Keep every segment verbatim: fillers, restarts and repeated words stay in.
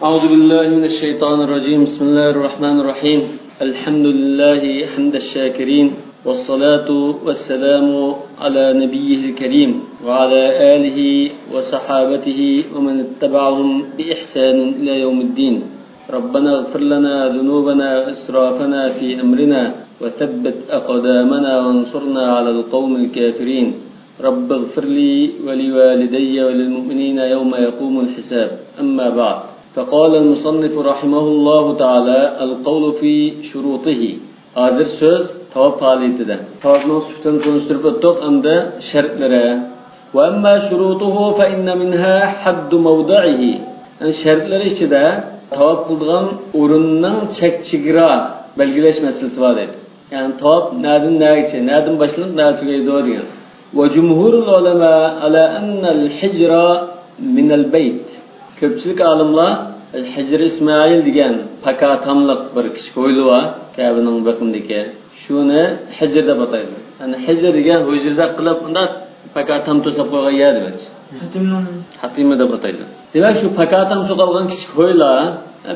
أعوذ بالله من الشيطان الرجيم. بسم الله الرحمن الرحيم. الحمد لله حمد الشاكرين، والصلاة والسلام على نبيه الكريم وعلى آله وصحابته ومن اتبعهم بإحسان إلى يوم الدين. ربنا اغفر لنا ذنوبنا وإسرافنا في أمرنا وثبت أقدامنا وانصرنا على القوم الكافرين. رب اغفر لي ولوالدي وللمؤمنين يوم يقوم الحساب. أما بعد، فقال المصنف رحمه الله تعالى: القول في شروطه. ھازىر سۆز تاۋاپ پائالىيىتىدە. تاۋاپنىڭ سۈپىتىنى تونۇشتۇرۇپ ئۆتتۇق، ئەمدى شەرتلىرى. وأما شروطه فإن منها حد موضعه. يەنى شەرتلىرى ئىچىدە تاۋاپ قىلىدىغان ئورۇننىڭ چەك چېگرا بەلگىلەش مەسىلىسى بار دەيدۇ. يەنى تاۋاپ نەدىن نەگىچە، نەدىن باشلىنىپ نەدە تۈگەيدۇ دېگەن. وجمهور العلماء على أن الحجر من البيت. كۆپچىلىك ئالىملار ھەجىر ئىسمائىل دېگەن پاكا تاملىق بىر كىچىك ھويلا بار، كەبىنىڭ بېقىنىدىكى. شۇنى ھەجىر دەپ ئاتايدۇ. يەنى ھەجىر دېگەن ھۇجرىدەك قىلىپ مۇنداق پاكا تام توساپ قويغان يەر دېمەكچى. ھەتىمنىڭ ھەتىمى دەپ ئاتايدۇ. دېمەك، شۇ پاكا تام سوقۇلغان كىچىك ھويلا،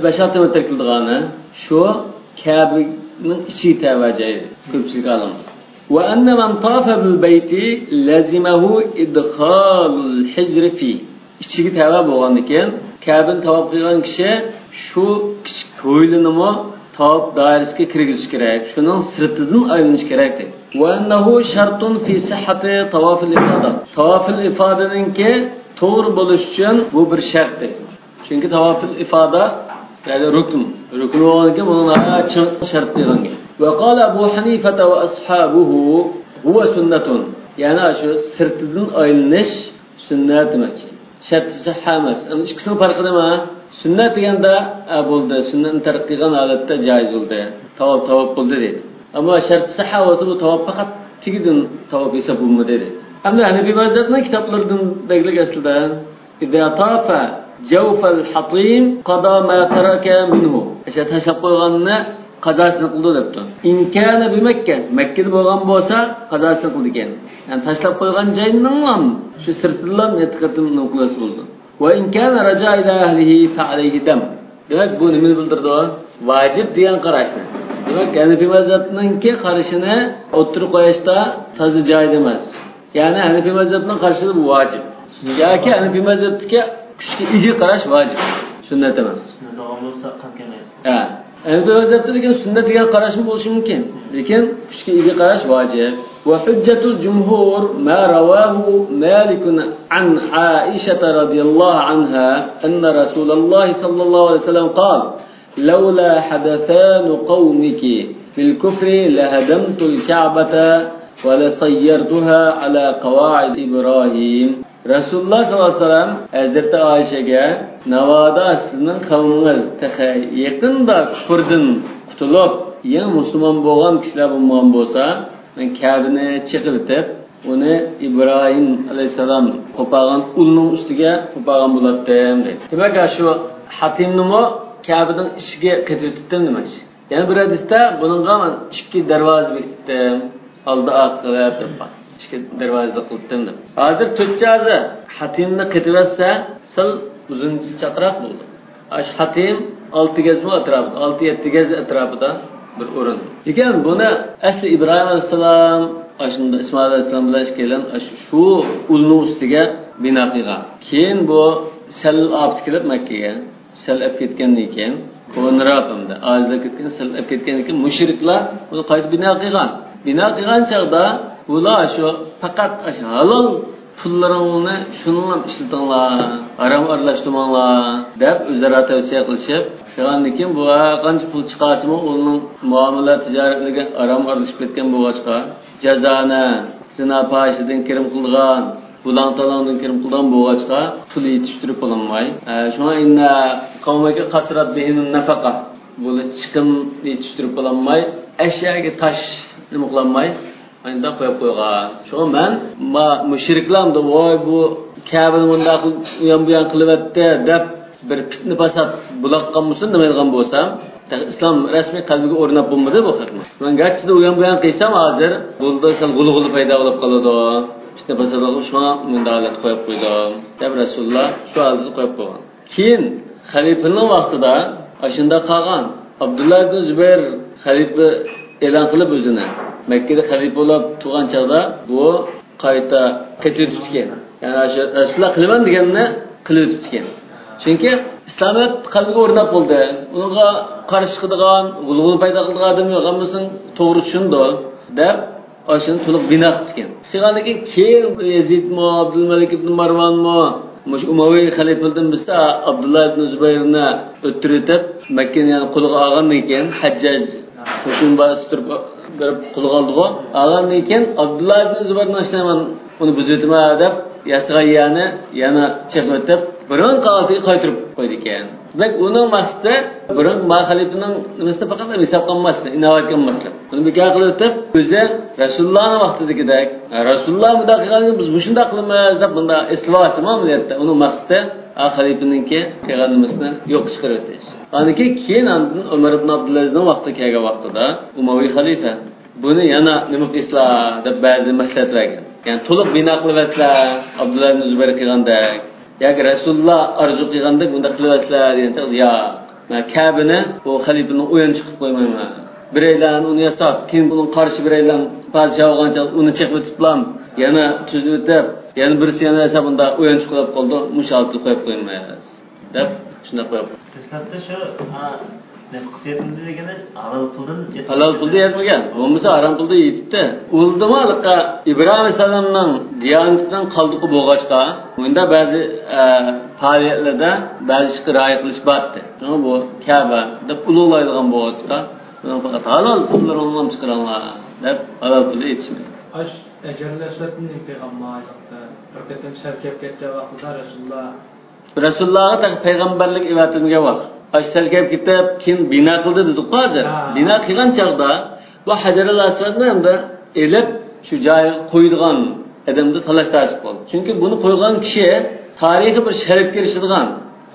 بەش-ئالتە مېتىر كېلىدىغانى، شۇ كەبىنىڭ ئىچىگە تەۋە جاي، كۆپچىلىك ئالىملار. وأن من طاف بالبيت لزمه إدخال الحجر فيه. ئىچىگە تەۋە بولغاندىكىن، كەبىنى تاۋاپ قىلغان كىشى شۇ كىچىك ھويلىنىمۇ تاۋاپ دائىرىسىگە كىرگۈزۈش كېرەك، شۇنىڭ سىرتىدىن ئايلىنىش كېرەك دەيدۇ. وأنه شرط في صحة طواف الإفاضة. تاۋاپىل ئىفادىنىڭكى توغرا بولۇش ئۈچۈن بۇ بىر شەرت دەيدۇ. چۈنكى تاۋاپىل ئىفادا، يەنى رۇكن. رۇكن بولغاندىكىن بۇنىڭ ناھايىتى چىڭ شەرت دېگەن گەپ. وقال أبو حنيفة وأصحابه هو سنة. يەنى شۇ سىرتىدىن ئايلىنىش سۈننەت دېمەكچى. شەرتى سىھھە ئەمەس. ئەمدى ئىككىسىنىڭ پەرقى نېمە؟ سۈننەت دېگەندە، ئە، بولدى، سۈننەتنى تەرك قىلغان ھالەتتە جايىز بولدى. تاۋاپ، تاۋاپ بولدى دەيدۇ. ئەمما شەرتى سىھھە بولسا، بۇ تاۋاپ پەقەت تېگىدىن تاۋاپ ھېساب بولمىدى دەيدۇ. ئەمدى ھەنىپىي مەزھەپنىڭ كىتابلىرىدىن بەكلىك ئەسلىدە. إذا طاف جوف الحطيم قضى ما ترك منه. ئەشە تاشلاپ قويغاننى قازاسىنى قىلىدۇ دەپتۇ. إن كان بمكة، مەككىدە بولغان بولسا قازاسىنى قىلىدىكەن. يەنى تاشلاپ قويغان جاينىڭلام شۇ سىرتىدىنلا نەتىقەتنى قىلىۋەتسە بولىدۇ. وإن كان رجع إلى أهله فعليه دم. دېمەك، بۇ نېمىنى بىلدۈرىدۇ؟ ۋاجىپ دېگەن قاراشنى. دېمەك، ھەنىپىي مەزھەپنىڭكى قارىشىنى ئوتتۇرىغا قويۇشتا تازا جايىز ئەمەس. يەنى ھەنىپىي مەزھەپنىڭ قارىشىدا بۇ ۋاجىپ. ياكى ھەنىپىي مەزھەپتىكى كۈچكە ئىگە قاراش ۋاجىپ، سۈننەت ئەمەس. سۈننەت بولغان بولسا قان كەلمەيدۇ. ھە. ھەنىپىي مەزھەپتە لېكىن سۈننەت دېگەن قاراشمۇ بولۇشى مۇمكىن. لېكىن كۈچكە ئىگە قاراش ۋاجىپ. وحجة الجمهور ما رواه مالك عن عائشة رضي الله عنها أن رسول الله صلى الله عليه وسلم قال: لولا حدثان قومك في الكفر لهدمت الكعبة ولصيرتها على قواعد إبراهيم. رەسۇلۇللاھ سەللەللاھۇ ئەلەيھى ۋەسەللەم ھەزرىتى ئائىشەگە، ناۋادا سىزنىڭ قەۋمىڭىز تېخى يېقىندا كۇپۇردىن قۇتۇلۇپ، يېڭى مۇسۇلمان بولغان كىشىلەر بولمىغان بولسا، مەن كەبىنى چېقىۋېتىپ، ئۇنى ئىبراھىم ئەلەيھىسسالام قوپارغان ئۇلنىڭ ئۈستىگە قوپارغان بولاتتىم، دەيدۇ. دېمەك، شۇ ھاتىمنىمۇ كەبىنىڭ ئىچىگە قېتىۋېتىپتىم دېمەكچى. يەنە بىر ھەدىستە بۇنىڭغا مەن ئىككى دەرۋازە بېكىتتىم، ئالدى ئارقا قىلىپ دەپ بار. ئىككى دەرۋازىدا قىلىپتىم دەپ. ھازىر تۆت جازى ھاتىمنى قېتىۋەتسە، سەل ئۇزۇنچاقراق بولىدۇ. ئاشۇ ھاتىم ئالتە گەزمۇ ئەتراپىدا، ئالتە يەتتە گەز ئەتراپىدا بىر ئورۇن. لېكىن بۇنى ئەسلى ئىبراھىم ئەلەيھىسسالام، ئاشۇنداق ئىسمائىل ئەلەيھىسسالام بىلەن ئىككىيلەن ئاشۇ، شۇ ئۇلنىڭ ئۈستىگە بىنا قىلغان. كېيىن بۇ سەل ئاپىتى كېلىپ مەككىگە، سەل ئەپ كەتكەندىن كېيىن، كونىراپ ئەمدى، ئاجىزلاپ كەتكەن، سەل ئەپ كەتكەندىن كېيىن مۇشرىكلار بۇنى قايتا بىنا قىلغان. بىنا قىلغان چاغدا بۇلار شۇ پەقەت ئاشۇ ھالال پۇللىرىڭلارنى شۇنىڭغا ئىشلىتىڭلار، ھارام ئارىلاشتۇرماڭلار دەپ ئۆزئارا تەۋسىيە قىلىشىپ، قىلغاندىن كېيىن بۇ ھەر قانچە پۇل چىقارسىمۇ ئۇنىڭ مۇئامىلە تىجارەتلىرىگە ھارام ئارىلىشىپ كەتكەن بولغاچقا، جازانە، زىنا پاھىشىدىن كىرىم قىلىدىغان، بۇلاڭ-تالاڭدىن كىرىم قىلىدىغان بولغاچقا، پۇل يېتىشتۈرۈپ بولالماي. ئە، شۇڭا إن قومك قصرت بهم النفقة. بۇ چىقىم يېتىشتۈرۈپ بولالماي، ئەشياغا تاش نېمە قىلالماي، ئانداق قويۇپ قويغان. شۇڭا مەن ما مۇشرىكلار ئەمدى، ۋاي، بۇ كەبىنى مۇنداق قىلىپ، ئۇيان-بۇيان قىلىۋەتتى دەپ، بىر پىتنە-پاسات بۇلاپ قالمىسۇن دېمەيدىغان بولسام، تېخى ئىسلام رەسمىي قەلبىگە ئورناپ بولمىدى بۇ خەقنىڭ. مەن گەرچە ئۇيان-بۇيان قىلسام، ھازىر بولدى، سەل غۇلغۇلا پەيدا بولۇپ قالىدۇ. پىتنە-پاساتلارغا شۇڭا مۇنداق ھالەتتە قويۇپ قويدۇم، دەپ رەسۇلۇللا شۇ ھالەتتە قويۇپ قويغان. كېيىن خەلىپىنىڭ ۋاقتىدا ئاشۇنداق قالغان. ئابدۇللا ئىبن زۇبەير خەلىپە ئېلان قىلىپ ئۆزىنى، مەككىدە خەلىپە بولۇپ تۇرغان چاغدا بۇ قايتا قېتىۋېتىپتىكەن. يەنى ئاشۇ رەسۇلۇللا قىلىمەن دېگەننى قىلىۋېتىپتىكەن. چۈنكى ئىسلامىيەت قەلبىگە ئورناپ بولدى. ئۇنىڭغا قارشى چىقىدىغان، غۇلغۇلا پەيدا قىلىدىغان ئادەم يوق، ھەممىسىنى توغرا چۈشىنىدۇ، دەپ ئاشۇنى تولۇق بىنا قىپتىكەن. قىلغاندىن كېيىن، كېيىن يەزىدمۇ، ئابدۇلمەلىك ئىبن مارۋانمۇ، مۇشۇ ئۇمەۋىي خەلىپىلىرىدىن بىرسى ئابدۇللا ئىبن زۇبەيرنى ئۆلتۈرۈۋېتىپ، مەككىنى يەنە قولىغا ئالغاندىن كېيىن، ھەججاج قوشۇن بارسا تۇرۇپ بېرىپ قولغا ئالدىغۇ. ئالغاندىن كېيىن ئابدۇللا ئىبن زۇبەيرنى ئاشۇندايمەن ئۇنى بۇزۇۋېتىمەن دەپ، ياسىغان يەرنى يەنە چېقىۋېتىپ، بۇرۇنقى ھالىتىگە قايتۇرۇپ قويىدىكەن. دېمەك، ئۇنىڭ مەقسىتى بۇرۇنقى ما خەلىپىنىڭ نېمىسىنى پەقەت ھېساب قىلماسلىق، ئىناۋەتكە ئالماسلىق. بۇنى بىكار قىلىۋېتىپ، ئۆزى رەسۇلۇللانىڭ ۋاقتىدىكىدەك، رەسۇلۇللا مۇنداق قىلغاندىن كېيىن بىز مۇشۇنداق قىلىمىز دەپ، بۇنداق ئېسىلىۋالسىمۇ ئەمەلىيەتتە. ئۇنىڭ مەقسىتى، ئا، خەلىپىنىڭكى قىلغان نېمىسىنى يوققا چىقىرىۋېتىش. ئاندىن كېيىن، كېيىن ئاندىن ئۆمەر ئىبن ئابدۇلئەزىزنىڭ ۋاقتىغا كەلگەن ۋاقتىدا ئۇمەۋىي خەلىپە، بۇنى يەنە نېمە قىلىشلا دەپ بەزى مەسلىھەت بەرگەن. يەنى تولۇق بىنا قىلىۋەتسىلە، ئابدۇللا ئىبن زۇبەير قىلغاندەك. ياكى رەسۇلۇللا ئارزۇ قىلغاندەك بۇنداق قىلىۋەتسىلە دېگەن چاغدا، ياق. مەن كەبىنى بۇ خەلىپىنىڭ ئويۇنچۇقى قىلىپ قويمايمەن. بىرەيلەن ئۇنى ياساپ، كېيىن بۇنىڭ قارشى بىرەيلەن پادىشاھ بولغان چاغدا ئۇنى چېقىۋېتىپلام، يەنە تۈزۈۋېتىپ، يەنە بىرسى يەنە ياساپ، بۇنداق ئويۇنچۇق قىلىپ قالىدۇ، مۇشۇ ھالەتتە قويۇپ قويمايمىز، دەپ شۇنداق قويۇپ. دەسلەپتە شۇ، ھا، نەپقە سېتىلدى دېگىنى ھالال پۇلدىن يەتمىگەن. ھالال پۇلدا يەتمىگەن. بولمىسا ھارام پۇلدا يېتىپتۇ. ئۇلدىمۇ ھېلىقى ئىبراھىم ئەلەيھىسسالامنىڭ دىيانىتىنىڭ قالدۇقى بولغاچقا، بۇندا بەزى، ئە، پائالىيەتلەردە بەزى ئىشقا رىئايە قىلىش بارتتى. شۇڭا بۇ كەبە دەپ ئۇلۇغلايدىغان بولغاچقا، بۇنىڭ پەقەت ھالال پۇللىرىڭلارنى چىقىرىڭلار دەپ ھالال پۇلى يېتىشمىدى. ئاش ھەجەرۇل ئەسۋەدنى پەيغەمبەر ئايتتى. بىر قېتىم سەل كەپ كەتكەن ۋاقتىدا رەسۇلۇللا رەسۇلۇللاغا تېخى پەيغەمبەرلىك ئەۋەتىلمىگەن ۋاقىت. ئاشۇ سەل كەپ كېتىپ، كېيىن بىنا قىلدى دېدۇققۇ ھازىر. ھا. بىنا قىلغان چاغدا بۇ ھەجەرۇل ئەسۋەدنى ئەمدى ئېلىپ، شۇ جايىغا قويىدىغان ئادەمدە تالاش-تارتىش بولدى. چۈنكى بۇنى قويغان كىشى تارىخىي بىر شەرەپكە ئېرىشىدىغان،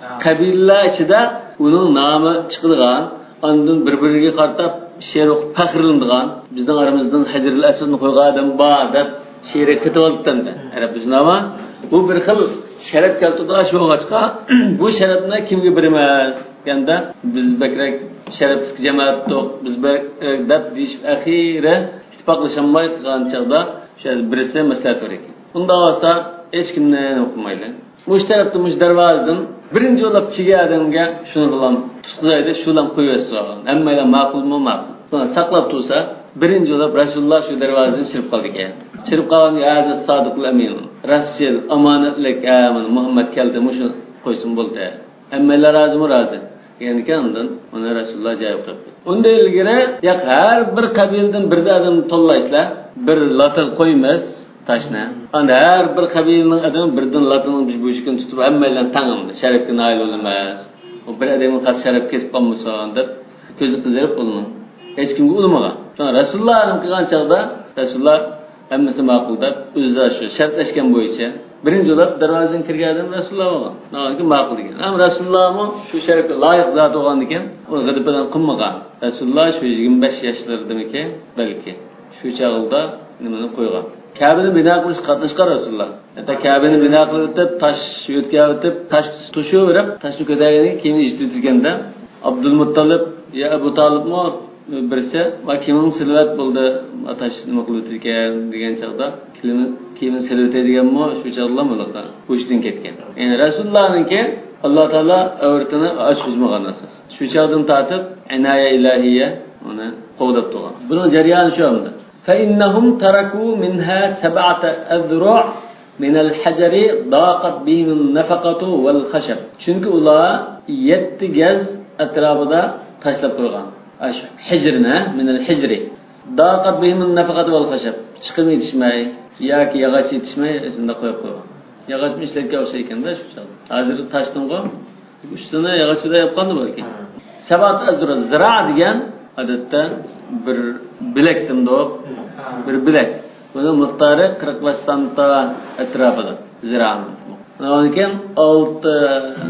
ھا، قەبىلىلەر ئىچىدە ئۇنىڭ نامى چىقىدىغان، ئاندىن بىر-بىرىگە قارىتىپ شېئىر ئوقۇپ پەخىرلىنىدىغان، بىزنىڭ ئارىمىزدىن ھەجەرۇل ئەسۋەدنى قويغان ئادەم بار دەپ شېئىرى قېتىۋالىپتۇ ئەمدى. ئەرەب بىزنى ئەمما بۇ بىر خىل شەرەپ كەلتۈرىدىغان ئىش بولغاچقا، بۇ شەرەپنى كىمگە بېرىمىز دېگەندە، بىز بەكرەك شەرەپلىك جامائەتتۇق، بىز بەك، دەپ دېيىشىپ، ئەخىرى ئىتتىپاقلىشالماي قالغان چاغدا شۇ يەردە بىرسى مەسلىھەت بېرىدىكەن. ئۇنداق بولسا ھېچكىمنى نېمە قىلمايلى. مۇشۇ تەرەپتە، مۇشۇ دەرۋازىدىن بىرىنچى بولۇپ چىگەن ئادەمگە شۇنى بىلەن تۇتقۇزايلى، شۇلام قويۇۋەتسۇن. ھەممەيلەن ماقۇلمۇ؟ ماقۇل. شۇلار ساقلاپ تۇرسا، بىرىنچى بولۇپ رەسۇلۇللا شۇ دەرۋازىدىن چىرىپ قالىدىكەن. چىرىپ قالغاندا، ھازىر سادىقۇل ئەمىن، راستچىل، ئامانەتلىك، ھە، مانا مۇھەممەد كەلدى، مۇشۇ قويسۇن بولدى. ھەممەيلەن رازىمۇ؟ رازى. دېگەندىكىن ئاندىن ئۇنى رەسۇلۇللا جايىغا قويۇپ قويدى. ئۇندىن ئىلگىرى، ياق، ھەر بىر قەبىلىدىن بىردە ئادەم تاللايسىلەر، بىر لاتىغا قويىمىز تاشنى. ئاندىن ھەر بىر قەبىلىنىڭ ئادىمى بىردىن لاتىنىڭ بىر بۇژىكىنى تۇتۇپ، ھەممەيلەن تەڭ ئەمدى شەرەپكە نائىل بولىمىز. ئۇ بىر ئادەمگە خاس شەرەپ كېسىپ قالمىسۇن دەپ كۆزى قىزىرىپ ئۇنىڭ ھېچكىمگە ئۇنىمىغان. شۇڭا رەسۇلۇللا ئەلەيھىسسالام قىلغان چاغدا رەسۇلۇللا ھەممىسى ماقۇل دەپ، ئۆزى شۇ شەرتلەشكەن بويىچە بىرىنچى بولۇپ دەرۋازىدىن كىرگەن ئادەم رەسۇلۇللا بولغان. شۇنىڭدىن كېيىن ماقۇل دېگەن. ھەم رەسۇلۇللامۇ شۇ شەرەپكە لايىق زات بولغاندىكىن ئۇنى غىدىپ ئېلان قىلمىغان. رەسۇلۇللا شۇ يىگىرمە بەش ياشلىرىدىمىكى بەلكى شۇ چاغدا نېمىنى قويغان. كەبىنى بىنا قىلىشقا قاتناشقان رەسۇلۇللا. ھەتتا كەبىنى بىنا قىلىۋېتىپ، تاش يۆتكەۋېتىپ، تاش توشۇۋېرىپ، تاشنى كۆتەرگەندىن كېيىن يېتىۋېتىدىكەندە، ئابدۇلمۇتتالىپ يا ئەبۇ تالىپمۇ بىرسى، ما كىيىمىڭ سېلىۋەت بولدى، ما تاش نېمە قىلىۋېتىدىكەن دېگەن چاغدا، كىيىمىڭ سېلىۋېتەي دېگەنمۇ شۇ چاغدىلا مۇلىقا ھوشىدىن كەتكەن. يەنى رەسۇلۇللانىڭكى ئاللا تائالا ئەۋرىتىنى ئاچقۇزمىغان ئاساس. شۇ چاغدىن تارتىپ ئىنايە ئىلاھىيە ئۇنى قوغداپ تۇرغان. بۇنىڭ جەريانى شۇ ئەمدى. فإنهم تركوا منها سبعة أذرع من الحجر ضاقت بهم النفقة والخشب. چۈنكى ئۇلار يەتتە گەز ئەتراپىدا تاشلاپ قويغان. ئاشۇ ھىجرنى، من الحجر. ضاقت بهم النفقة والخشب. چىقىم يېتىشمەي ياكى ياغاچ يېتىشمەي شۇنداق قويۇپ قويغان. ياغاچمۇ ئىشلەتكەن ئوخشايدىكەندە شۇ چاغدا. ھازىر تاشتىنغۇ ئۈستىنى ياغاچ بىلەن ياپقاندا بولىدىكەن. ھە. سەبئەتۇ ئەزرۇ، زىرا دېگەن، ئادەتتە، بىر بىلەك دېمدۇق. ھە. بىر بىلەك. بۇنىڭ مىقدارى قىرىق بەش سانتا ئەتراپىدا، زىرانىڭ. ئۇنىڭدىن كېيىن ئالتە،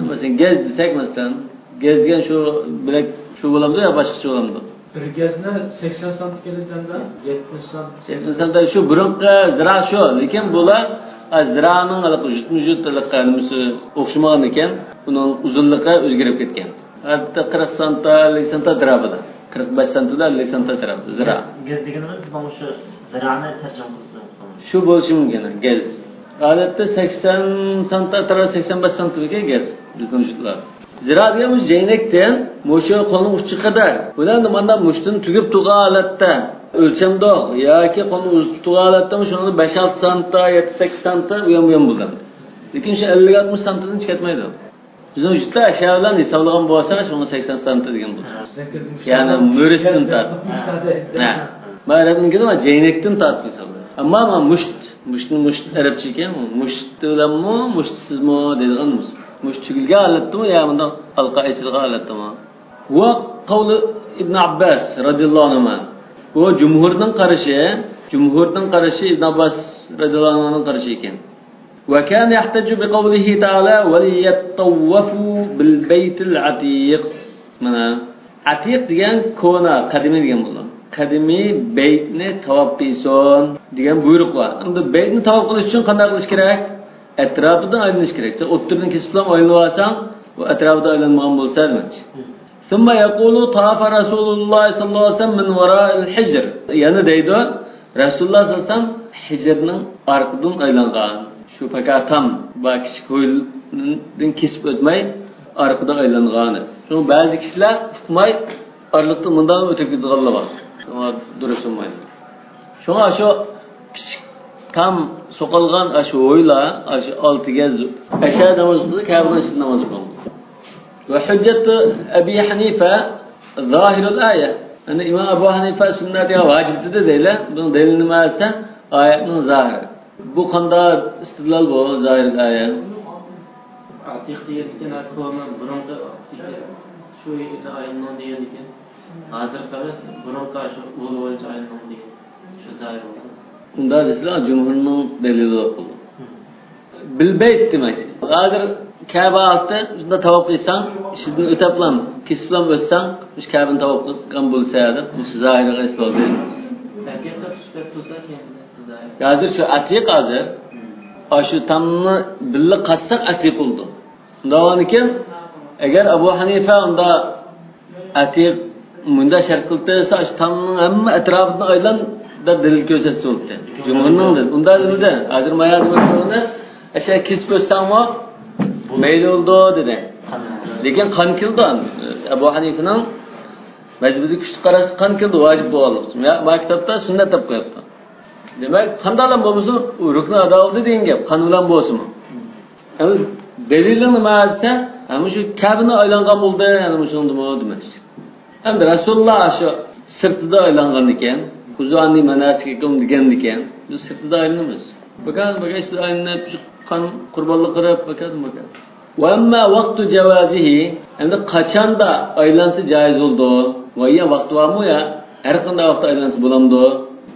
مەسىلەن، گەز دېسەك، مەسىلەن، گەز دېگەن شۇ بىلەك شۇ بولامدۇ يا باشقىچە بولامدۇ؟ بىر گەزنى سەكسەن سانت كېلىدىكەندە، يەتمىش سانت. يەتمىش سانت، شۇ بۇرۇنقى زىرا شۇ، لېكىن بۇلار، ئا، زىرانىڭ ھېلىقى يۇتمۇ يۇت ھېلىقى نېمىسى ئوخشىمىغان ئىكەن. ئۇنىڭ ئۇزۇنلۇقى ئۆزگىرىپ كەتكەن. ئادەتتە قىرىق سانتا، ئەللىك سانتا ئەتراپىدا. قىرىق بەش سانتىدا، ئەللىك سانتا ئەتراپىدا، زىرا. گەز دېگىنىمىز بىزنىڭ مۇشۇ زىرانى تەرجىمە قىلىدۇ. شۇ بولۇشى مۇمكىن، گەز. ئادەتتە سەكسەن سانتا ئەتراپى، سەكسەن بەش سانتىمىكەن گەز بىزنىڭ ۋۇجۇدلار. زىرا دېگەن مۇشۇ جەينەكتىن مۇشۇ قولنىڭ ئۇچى قەدەر. بۇلارنى مانا مۇشتتىن تۈگۈپ تۇرغان ھالەتتە ئۆلچەمدۇق ياكى قولنى ئۇزىتىپ تۇرغان ھالەتتە شۇنىڭدا بەش ئالتە سانتا، يەتتە سەككىز سانتا ئۇيان بۇيان بولىدۇ. لېكىن شۇ ئەللىك ئاتمىش سانتىدىن چىقىپ كەتمەيدۇ. بىزنىڭ ۋۇجۇدتا ئەشيا بىلەن ھېسابلىغان بولسا، شۇڭا سەكسەن سانتا دېگەن بولسا. يەنى مۈرۈچتىن تارتىپ. ھە. مانا ئەرەبنىڭكىدە مانا جەينەكتىن تارتىپ ھېسابلايدۇ. ئەمما مانا مۇشت، مۇشتنى مۇشت ئەرەبچە ئىكەن، مۇشت بىلەنمۇ، مۇشتسىزمۇ دەيدىغان نېمىسى. مۇشت تۈگۈلگەن ھالەتتىمۇ يا مۇنداق ھالقا ئېچىلغان ھالەتتىمۇ؟ ۋە قەۋلى ئىبن ئابباس رەزىياللاھۇ ئەنھۇما. بۇ جۇمھۇرنىڭ قارىشى، جۇمھۇرنىڭ قارىشى ئىبن ئابباس رەزىياللاھۇ ئەنھۇنىڭ قارىشى ئىكەن. وكان يحتج بقوله تعالى وليطوفوا بالبيت العتيق. مانا، ئەتىق دېگەن كونا، قەدىمىي دېگەن بولىدۇ. قەدىمىي بەيتنى تاۋاپ قىلسۇن دېگەن بۇيرۇق بار. ئەمدى بەيتنى تاۋاپ قىلىش ئۈچۈن قانداق قىلىش كېرەك؟ ئەتراپىدا ئايلىنىش كېرەك. سەن ئوتتۇرىدىن كېسىپلا ئايلىنىۋالساڭ، ئۇ ئەتراپىدا ئايلانمىغان بولسا دېمەكچى. ثم يقول طاف رسول الله صلى الله عليه وسلم من وراء الحجر. يەنە دەيدۇ، رەسۇلۇللاھ سەللەللاھۇ ئەلەيھى ۋەسەللەم ھىجرنىڭ ئارقىدىن ئايلانغان. شۇ پاكار تام ۋە كىچىك ھويلىدىن كېسىپ ئۆتمەي ئارقىدا ئايلانغان. شۇڭا بەزى كىشىلەر ئۇقماي ئارىلىقتا مۇنداق ئۆتۈپ كېتىدىغانلار بار. شۇڭا دۇرۇس بولمايدۇ. شۇڭا شۇ كىچىك تام سوقۇلغان ئاشۇ ھويلا، ئاشۇ ئالتە گەز ئەشەدە ناماز قىلسا، كەبىنىڭ ئىچىدە ناماز ئوقۇيدۇ. وحجة أبي حنيفة ظاهر الآية. يەنى ئىمام ئەبۇ ھەنىفە سۈننەت دېگەن ۋاجىپ دېدى دەيلى. بۇنىڭ دەلىلى نېمە دېسە، ئايەتنىڭ زاھىرى. بۇ قانداق ئىستىدلال بۇ، زاھىر ئايەت؟ ئەتىق دېگەندىكىن، ئەتىق بۇرۇنقى، شۇ يەردە ئايلىنىدۇ دېگەندىكىن، ھازىرقى ئەمەس، بۇرۇنقى شۇ ئۇلۇغ بويىچە ئايلىنىدۇ دېگەن. شۇ زاھىر بولدى. ئۇنداق دېسىلا، جۇمھۇرنىڭ دەلىلى بولۇپ قالدى. بىلبەيت دېمەك. ھازىر كەبە ئالدىدا شۇنداق تاۋاپ قىلساڭ، ئىچىدىن ئۆتەپلا، كېسىپلا ئۆتسەڭ، مۇشۇ كەبىنى تاۋاپ قىلغان بولسا دەپ، مۇشۇ زاھىرغا ئېسىلىۋالدى. ھەقىقەت ئۈستەپ تۇرسا كەينىدە زاھىر. ھازىر شۇ ئەتىق ھازىر. ئاشۇ تامنى بىللە قاتساق ئەتىق بولىدۇ. ئۇنداق بولغاندىكىن، ئەگەر ئەبۇ ھەنىفە ئۇندا ئەتىق مۇنداق شەرت قىلىپ بەرسە، ئاشۇ تامنىڭ ھەممە ئەتراپىدىن ئايلان دەپ دەلىل كۆرسەتسە بولاتتى. جۇمھۇرنىڭ دەل-، ئۇنداق دېمىدى. ھازىر مايا دېمەكچى بولغىنى، ئەشە كېسىپ ئۆتسەڭمۇ مەيلى بولىدۇ دېدى. لېكىن قان كېلىدۇ. ئەبۇ ھەنىفىنىڭ مەزھىپىدە كۈچلۈك قاراشقا قان كېلىدۇ، ۋاجىپ بولغانلىقى ئۈچۈن. يا، ما كىتابتا سۈننەت دەپ قويۇپتۇ. دېمەك، قانداقلا بولمىسۇن، ئۇ رۇكنى ئادا قىلدى دېگەن گەپ، قان بىلەن بولسىمۇ. ئەمدى دەلىلىڭ نېمە دېسە، ھە، مۇشۇ كەبىنى ئايلانغان بولدى، يەنە مۇشۇنىڭدىمۇ دېمەكچى. ئەمدى رەسۇلۇللا شۇ سىرتىدا ئايلانغاندىكەن، خذوا عني مناسككم دېگەندىكەن، بىز سىرتىدا ئايلىنىمىز. بۇ يەردە، بۇ يەردە ئايلىنىپ، شۇ قان قۇربانلىق قىلىپ، بۇ يەردە، بۇ يەردە. وأما وقت جوازه، ئەمدى قاچاندا ئايلانسا جايىز بولىدۇ؟ ۋە يا ۋاقتى بارمۇ يا؟ ھەر قانداق ۋاقىتتا ئايلانسا بولامدۇ؟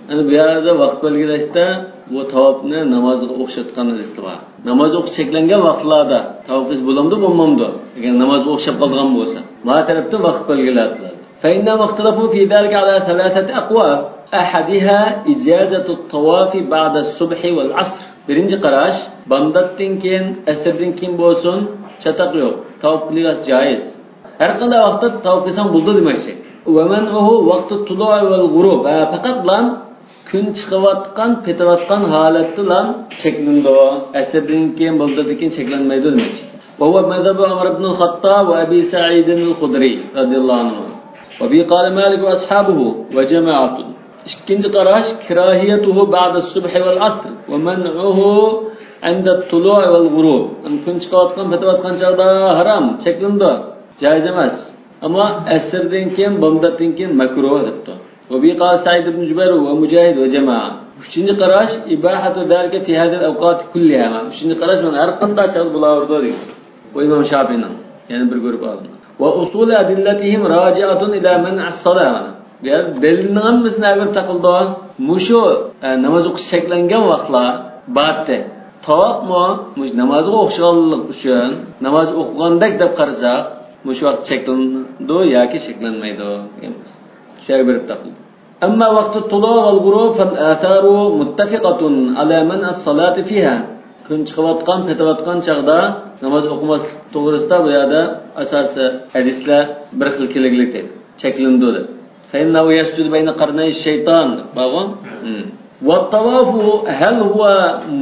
ئەمدى بۇ يەردە ۋاقىت بەلگىلەشتە بۇ تاۋاپنى نامازغا ئوخشاتقان ھەدىسى بار. نامازغا ئوخشاش چەكلەنگەن ۋاقىتلاردا تاۋاپ قىلسا بولامدۇ، بولمامدۇ؟ ئەگەر نامازغا ئوخشاپ قالىدىغان بولسا. ما تەرەپتىن ۋاقىت بەلگىلەپتۇ. فإنهم اختلفوا في ذلك على ثلاثة أقوال. أحدها إجازة الطواف بعد الصبح والعصر. بىرىنچى قاراش، بامداتتىن كېيىن، ئەسىردىن كېيىن بولسۇن، چاتاق يوق، تاۋاپ قىلىۋەرسە جايىز. ھەر قانداق ۋاقىتتا تاۋاپ قىلساڭ بولىدۇ دېمەكچى. ومنعه وقت الطلوع والغروب. ھە، پەقەتلا كۈن چىقىۋاتقان، پېتىۋاتقان ھالەتتىلا چەكلىنىدۇ. ئەسىردىن كېيىن، بامداتتىن كېيىن چەكلەنمەيدۇ دېمەكچى. وهو مذهب عمر بن الخطاب وأبي سعيد الخدري رضي الله عنهما. وبه قال مالك وأصحابه وجماعة. ئىككىنچى قاراش، كراهيته بعد الصبح والعصر ومنعه عند الطلوع والغروب. يەنى كۈن چىقىۋاتقان، پېتىۋاتقان چاغدا ھارام، چەكلىنىدۇ، جايىز ئەمەس. ئەمما ئەسىردىن كېيىن، بامداتتىن كېيىن مەكرۇھ دەپتۇ. وبه قال سعيد بن جبير ومجاهد وجماعة. ئۈچىنچى قاراش، إباحة ذلك في هذه الأوقات كلها. ئۈچىنچى قاراش، مانا ھەر قانداق چاغدا بولاۋېرىدۇ دېگەن. بۇ ئىمام شاپىئىنىڭ، يەنى بىر گۇرۇپ ئالىملار. وأصول أدلتهم راجعة إلى منع الصلاة. بۇ يەردە دەلىلنىڭ ھەممىسىنى ئەگىرىپ تاقىلىدۇ. مۇشۇ، ئە، ناماز ئوقۇش چەكلەنگەن ۋاقىتلار بارتى. تاۋاپمۇ مۇشۇ نامازغا ئوخشىغانلىق ئۈچۈن ناماز ئوقۇغاندەك دەپ قارىساق، مۇشۇ ۋاقىت چەكلىنىدۇ ياكى چەكلەنمەيدۇ دېگەن مەسىلە. شۇ يەرگە بېرىپ تاقىلىدۇ. أما وقت الطلوع والغروب فالآثار متفقة على منع الصلاة فيها. كۈن چىقىۋاتقان، پېتىۋاتقان چاغدا ناماز ئوقۇماسلىق توغرىسىدا بۇ يەردە ئاساسىي ھەدىسلەر بىر خىل كېلىگلىك دەيدۇ. چەكلىنىدۇ دەپ. فإنه يسجد بين قرني الشيطان دەپ بارغۇ. مم. والطواف هل هو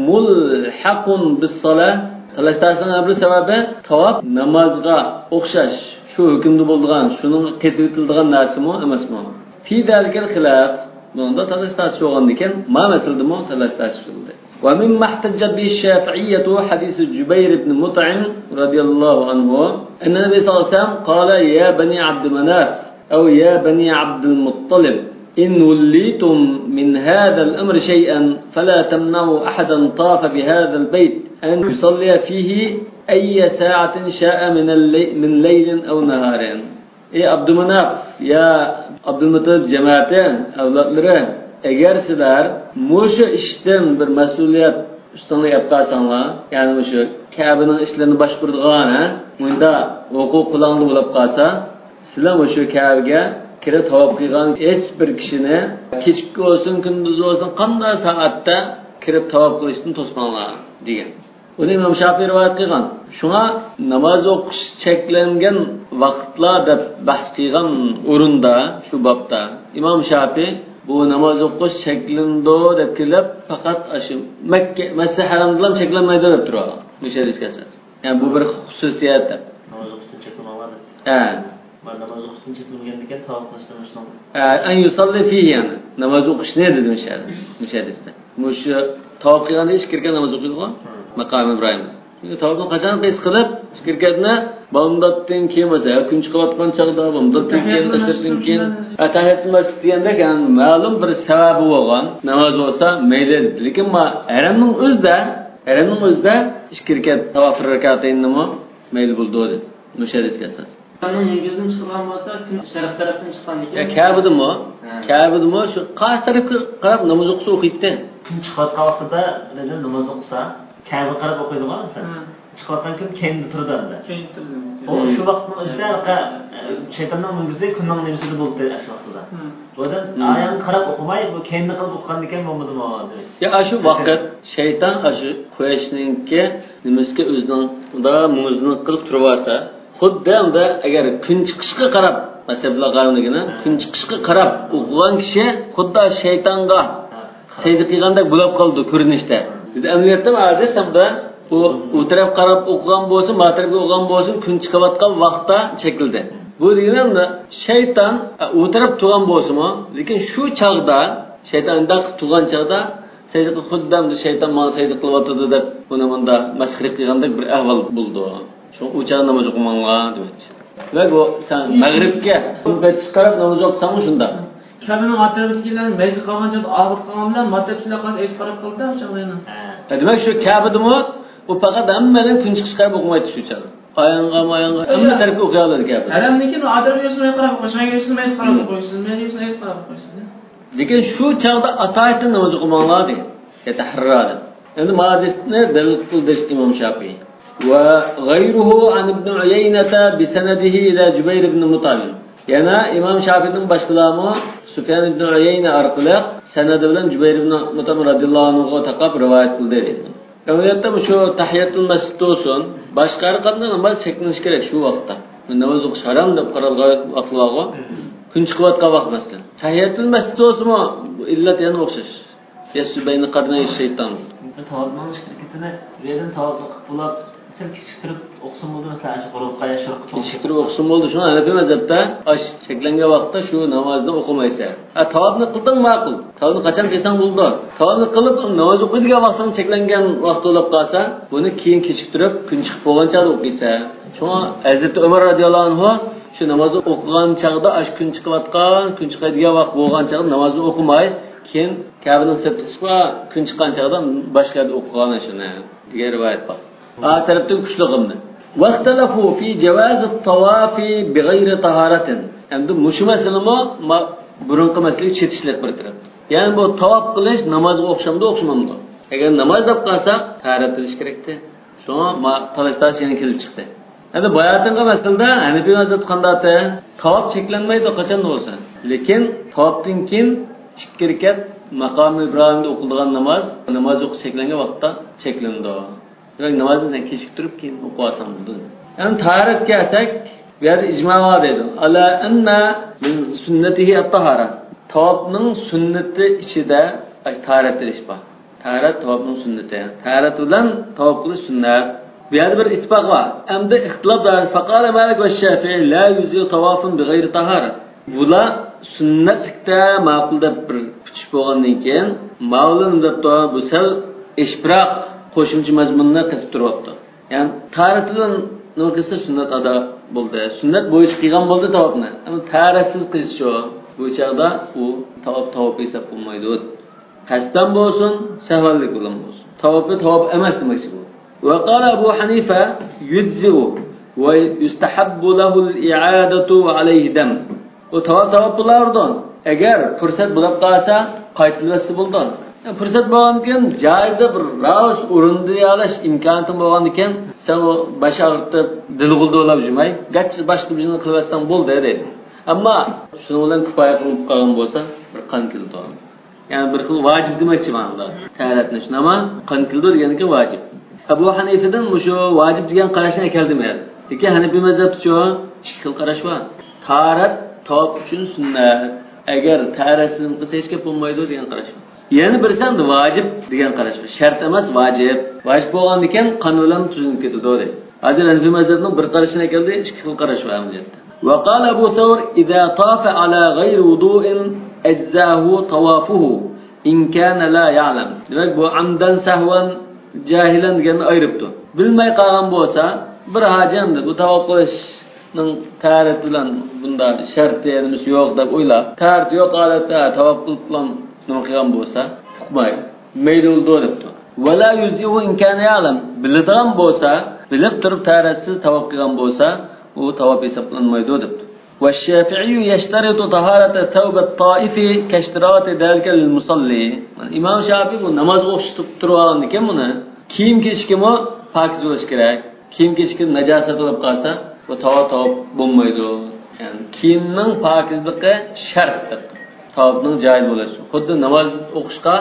ملحق بالصلاة؟ تالاش-تارتىشنىڭ يەنە بىر سەۋەبى، تاۋاپ نامازغا ئوخشاش، شۇ ھۆكۈمدە بولىدىغان، شۇنىڭغا قېتىۋېتىلىدىغان نەرسىمۇ ئەمەسمۇ؟ في ذلك الخلاف، بۇنىڭدا تالاش-تارتىش بولغاندىكىن، ما مەسىلىدىمۇ تالاش-تارتىش بولدى. ومما احتج به الشافعية حديث جبير بن مطعم رضي الله عنه أن النبي صلى الله عليه وسلم قال: يا بني عبد مناف، أو يا بني عبد المطلب، إن وليتم من هذا الأمر شيئا فلا تمنعوا أحدا طاف بهذا البيت أن يصلي فيه أي ساعة شاء من اللي-، من ليل أو نهار. ئى ئابدۇماناپ، يا ئابدۇلمۇتتەلىپ جەمەتى، ئەۋلادلىرى، ئەگەر سىلەر مۇشۇ ئىشتىن بىر مەسئۇلىيەت ئۈستىڭلارغا ئېلىپ قالساڭلار، يەنى مۇشۇ كەبىنىڭ ئىشلىرىنى باشقۇرىدىغان، ھە، مۇنداق ھوقۇق قولۇڭلاردا بولۇپ قالسا، سىلەر مۇشۇ كەبىگە كىرىپ تاۋاپ قىلغان ھېچ بىر كىشىنى كېچە بولسۇن، كۈندۈز بولسۇن، قانداق سائەتتە كىرىپ تاۋاپ قىلىشتىن توسماڭلار، دېگەن. بۇنى ئىمام شافىئى رىۋايەت قىلغان. شۇڭا ناماز ئوقۇش چەكلەنگەن ۋاقىتلار دەپ بەھس قىلغان ئورۇندا، شۇ بابتا ئىمام شافىئى بۇ ناماز ئوقۇش چەكلىنىدۇ دەپ كېلىپ، پەقەت ئاشۇ مەككە، مەسجىدى ھەرامدىلا چەكلەنمەيدۇ دەپ تۇرۇۋالغان مۇشۇ ھەدىسكە ئاساسەن. يەنى بۇ بىر خۇسۇسىيەت دەپ. ناماز ئوقۇشتىن چەكلىمەڭلار دەپ. ھە. ما ناماز ئوقۇشتىن چەكلىمىگەندىكىن تاۋاپ قىلىشتىن مۇشۇنىڭ. ھە، أن يصلي فيه، يەنى ناماز ئوقۇشنى دېدى مۇشۇ يەردە، مۇشۇ ھەدىستە. مۇشۇ تاۋاپ قىلغاندا ئىككى رەكەت ناماز ئوقۇيدىغۇ، ماقام ئىبراھىمدا. چۈنكى تاۋاپنى قاچان قىلسا قىلىپ، ئىككى رەكەتنى بامداتتىن كېيىن بولسا، يا كۈن چىقىۋاتقان چاغدا، بامداتتىن كېيىن، تەھىيەتۇل ئەسىردىن كېيىن، ھە، تەھىيەتۇل مەسجىد دېگەندەك، يەنى مەلۇم بىر سەۋەبى بولغان ناماز بولسا مەيلى. لېكىن ما ھەرەمنىڭ ئۆزىدە، ھەرەمنىڭ ئۆزىدە ئىككى رەكەت تاۋاف رەكەتەينىمۇ مەيلى بولىدۇ دېدى. مۇشۇ ھەدىسكە ئاساسەن. ئۇنىڭ مۈڭگۈزىدىن چىقىدىغان بولسا، كۈن شەرق تەرەپتىن چىققاندىكىن. يا كەبىدىمۇ، ھە. كەبىدىمۇ شۇ قارشى تەرەپكە قاراپ ناماز ئوقۇسا ئوقۇيتتى. كۈن چىقىۋاتقان ۋاقتىدا بىلەن ناماز ئوقۇسا، كەبىگە قاراپ ئوقۇيدىغۇ مەسىلەن. ھە. چىقىۋاتقان كۈن كەينىدە تۇرىدۇ ئەمدى. كەينىدە تۇرىدۇ. ئۇ شۇ ۋاقىتنىڭ ئۆزىدە ھە. شەيتاننىڭ مۈڭگۈزى كۈننىڭ نېمىسىدە بولدى ئاشۇ ۋاقتىدا. ھە. بۇدىن ھە. ئايەنگە قاراپ ئوقۇماي، بۇ كەينىدە قىلىپ ئوقۇغاندىكىن بولمىدىمۇ؟ يا ئاشۇ ۋاقىت شەيتان ئاشۇ قۇياشنىڭكى نېمىسىگە ئۆزىنىڭ مۇڭگۇزىنى قىلىپ تۇرۇۋالسا، خۇددى ئەمدى ئەگەر كۈن چىقىشقا قاراپ، مەسىلەن، قارىمىدىكىنە، كۈن چىقىشقا قاراپ ئوقۇغان كىشى خۇددى شەيتانغا سەجدە قىلغاندەك بولۇپ قالىدۇ كۆرۈنۈشتە. بىز ئەمەلىيەتتە ھازىر ئەمدى بۇ، ئۇ تەرەپ قاراپ ئوقۇغان بولسۇن، ما تەرەپكە ئوقۇغان بولسۇن، كۈن چىقىۋاتقان ۋاقىتتا چەكلىدى. بۇ دېگىنى ئەمدى شەيتان ئۇ تەرەپ تۇرغان بولسىمۇ، لېكىن شۇ چاغدا، شەيتان ئۇنداق تۇرغان چاغدا، سەجدە قىل-، خۇددى ئەمدى شەيتان ماڭا سەجدە قىلىۋاتىدۇ دەپ، ئۇنى مۇنداق مەسخىرە قىلغاندەك بىر ئەھۋال بولىدۇ. شۇڭا ئۇ چاغدا ناماز ئوقۇماڭلار دېمەكچى. ۋە بۇ سەن مەغرىبكە، كۈنبەتىشكە قاراپ ناماز ئوقۇساڭمۇ شۇنداق. كەبىنىڭ ئارقىتەرىپىدىكىلەر مەيدىسى قالغان چاغدا ئاغرىپ قالغان بىلەن مارتەپچىلەر قالسا ئېسى قاراپ قالىدۇ شۇڭا يەنە. ھە، دېمەك شۇ كەبىدىمۇ ئۇ پەقەت ھەممىدىن كۈن چىقىشقا قاراپ ئوقۇمايتتى شۇ چاغدا. ئايانغا، مايانغا، ھەممە تەرەپكە ئوقۇيالايدۇ كەبىدە. ھەرەمدىكىن ئادەم يۈرسە مەيدىسى قاراپ ئوقۇيسىز، مەيدىسى قاراپ ئوقۇيسىز، مەيدىسى قاراپ ئوقۇيسىز. لېكىن شۇ چاغدا ئاتايىتتىن ناماز ئوقۇماڭلار دېگەن. يەتەھەررا دەپ. ئەمدى ما ھەدىسنى دەلىل قىلدى ئىمام شافىئى. وغيره عن ابن عيينة بسنده إلى جبير بن مطعم. يەنە ئىمام شافىئىدىن باشقىلارمۇ سۇفيان ئىبن ئۇيەينە ئارقىلىق سەنەدى بىلەن جۇبەير ئىبن مۇتئىم رەزىياللاھۇ ئەنھۇغا تاقاپ رىۋايەت قىلدى دەيدۇ. ئەمەلىيەتتە مۇشۇ تەھىيەتۇل مەسجىد بولسۇن، باشقا ھەر قانداق ناماز چەكلىنىشى كېرەك شۇ ۋاقىتتا. ناماز ئوقۇش ھارام دەپ قارالغان ۋاقىت بارغۇ. كۈن چىقىۋاتقان ۋاقىت مەسىلەن. تەھىيەتۇل مەسجىد بولسىمۇ بۇ ئىللەت يەنە ئوخشاش. يەسجۇدۇ بەينە قەرنەي شەيتان. تاۋاپنىڭ ئىككى رەكىتىنى بىردىن تاۋاپلىق قىلىپ بولۇپ، سەل كېچىكتۈرۈپ ئوقۇسىمۇ بولدى، مەسىلەن، ئاشۇ غۇرۇپقا يا شۇرۇققا توغرا. كېچىكتۈرۈپ ئوقۇسىمۇ بولدى، شۇڭا ھەنەفىي مەزھەپتە ئاش چەكلەنگەن ۋاقىتتا شۇ نامازنى ئوقۇمايسەن. ھە، تاۋاپنى قىلدىڭ ماقۇل. تاۋاپنى قاچان قىلساڭ بولىدۇ. تاۋاپنى قىلىپ ناماز ئوقۇيدىغان ۋاقتىڭ چەكلەنگەن ۋاقتى بولۇپ قالسا، بۇنى كېيىن كېچىكتۈرۈپ كۈن چىقىپ بولغان چاغدا ئوقۇيسەن. شۇڭا ھەزرىتى ئۆمەر رەزىياللاھۇ ئەنھۇ شۇ نامازنى ئوقۇغان چاغدا، ئاشۇ كۈن چىقىۋاتقان، كۈن چىقىدىغان ۋاقىت بولغان چاغدا نامازنى ئوقۇماي، كېيىن كەبىنىڭ سىرتىغا چىقىپ، كۈن چىققان چاغدا باشقا يەردە ئوقۇغان شۇنى دېگەن رىۋايەت بار. ئا تەرەپتىن كۈچلۈك ئىمنى. واختلفوا في جواز الطواف بغير طهارة. ئەمدى مۇشۇ مەسىلىمۇ ما-، بۇرۇنقى مەسىلىگە چېتىشلىق بىر تەرەپ. يەنى بۇ تاۋاپ قىلىش نامازغا ئوخشامدۇ، ئوخشىمامدۇ؟ ئەگەر ناماز دەپ قالساق، تەھارەت قىلىش كېرەكتى. شۇڭا ما-، تالاش-تارتىش يەنە كېلىپ چىقتى. ئەمدى باياتىنقى مەسىلىدە ھەنەپىي مەزھەپتە قانداقتى؟ تاۋاپ چەكلەنمەيدۇ قاچاندا بولسا. لېكىن تاۋاپتىن كېيىن ئىككى رەكەت ماقامى ئىبراھىمدا ئوقۇلىدىغان ناماز، ناماز ئوقۇش چەكلەنگەن ۋاقىتتا چەكلىنىدۇ. دېمەك، نامازنى سەن كېچىكتۈرۈپ كېيىن ئوقۇۋالساڭ بولىدۇ. ئەمدى تاھارەتكە كەلسەك، بۇ يەردە ئىجما بار دەيدۇ. ئالا ئەننە مىن سۈننەتىھى ئەت-تاھارە. تاۋاپنىڭ سۈننىتى ئىچىدە تاھارەت ئېلىش بار. تاھارەت تاۋاپنىڭ سۈننىتى. تاھارەت بىلەن تاۋاپ قىلىش سۈننەت. بۇ يەردە بىر ئىتتىپاق بار. ئەمدى ئىختىلاپ بار. فقال مالك والشافعي لا يجزئ طواف بغير طهارة. بۇلار سۈننەتلىكتە ماقۇل دەپ بىر پۈتۈش بولغاندىن كېيىن، ماۋۇلار نېمە دەپتۇ؟ بۇ سەل ئېشىپراق قوشۇمچە مەزمۇننى قېتىپ تۇرۇۋاپتۇ. يەنى تاھارەت بىلەن نېمە قىلسا سۈننەت ئادا بولدى. سۈننەت بويىچە قىلغان بولدى تاۋاپنى. ئەمما تاھارەتسىز قىلسىچۇ؟ بۇ چاغدا ئۇ تاۋاپ، تاۋاپ ھېساب بولمايدۇ. قەستەن بولسۇن، سەھۋانلىق بىلەن بولسۇن. تاۋاپى تاۋاپ ئەمەس دېمەكچى بۇ. وقال أبو حنيفة يجزئ ويستحب له الإعادة وعليه دم. ئۇ تاۋاپ، تاۋاپ بولاۋېرىدۇ. ئەگەر پۇرسەت بولۇپ قالسا، قايتىلىۋەتسە بولىدۇ. يەنى پۇرسەت بولغاندىكىن، جايىدا بىر راۋۇس ئورۇندىيالاش ئىمكانىيىتىڭ بولغاندىكىن، سەن ئۇ باش ئاغرىتىپ، دىلغۇلدۇلاپ يۈرمەي، گەرچە باشقا بىر ئىشنى قىلىۋەتسەڭ بولدى دەيدۇ. ئەمما شۇنىڭ بىلەن كۇپايە قىلىنىپ قالغان بولسا، بىر قان كېلىدۇ. يەنى بىر خىل ۋاجىپ دېمەكچى مانا بۇلار. تەھارەتنى شۇنداقمۇ؟ قان كېلىدۇ دېگەنكى ۋاجىپ. ئەبۇ ھەنىفىدىن مۇشۇ ۋاجىپ دېگەن قاراشنى ئەكەلدىم ھازىر. لېكىن ھەنىپىي مەزھەپتىچۇ؟ ئىككى خىل قاراش بار. تاھارەت تاۋاپ ئۈچۈن سۈننەت. ئەگەر تاھارەتسىز قىلسا ھېچ گەپ بولمايدۇ دېگەن قاراش بار. يەنە بىرسى ئەمدى ۋاجىپ دېگەن قاراش بار. شەرت ئەمەس، ۋاجىپ. ۋاجىپ بولغاندىكىن قان بىلەن تۈزۈلۈپ كېتىدۇ دەيدۇ. ھازىر ھەنىپىي مەزھەپنىڭ بىر قارىشىنى ئەكەلدى، ئىككى خىل قاراش بار ئەمەلىيەتتە. وقال أبو ثور إذا طاف على غير وضوء أجزأه طوافه إن كان لا يعلم. دېمەك، بۇ ئەمدەن سەھۋەن جاھىلەن دېگەننى ئايرىپتۇ. بىلمەي قالغان بولسا، بىر ھاجى ئەمدى بۇ تاۋاپ قىلىشنىڭ تەھارەت بىلەن بۇنداق شەرتى نېمىسى يوق دەپ ئويلاپ، تەھارىتى يوق ھالەتتە تاۋاپ قىلىپلا نېمە قىلغان بولسا، ئۇقماي، مەيلى بولىدۇ دەپتۇ. ولا يجزئه إن كان يعلم. بىلىدىغان بولسا، بىلىپ تۇرۇپ تەھارەتسىز تاۋاپ قىلغان بولسا، ئۇ تاۋاپ ھېسابلانمايدۇ دەپتۇ. والشافعي يشترط طهارة ثوب الطائف كاشتراط ذلك للمصلي. ئىمام شافىي بۇ ناماز ئوقۇش تۇتۇپ تۇرۇۋالغاندىكىن بۇنى كىيىم كىيىشكىمۇ پاكىز بولۇش كېرەك. كىيىم كىيىشكە ناجاسەت بولۇپ قالسا، بۇ تاۋاپ، تاۋاپ بولمايدۇ. يەنى كىيىمنىڭ پاكىزلىقى شەرت دەپ، تاۋاپنىڭ جايىز بولۇشى. خۇددى ناماز ئوقۇشقا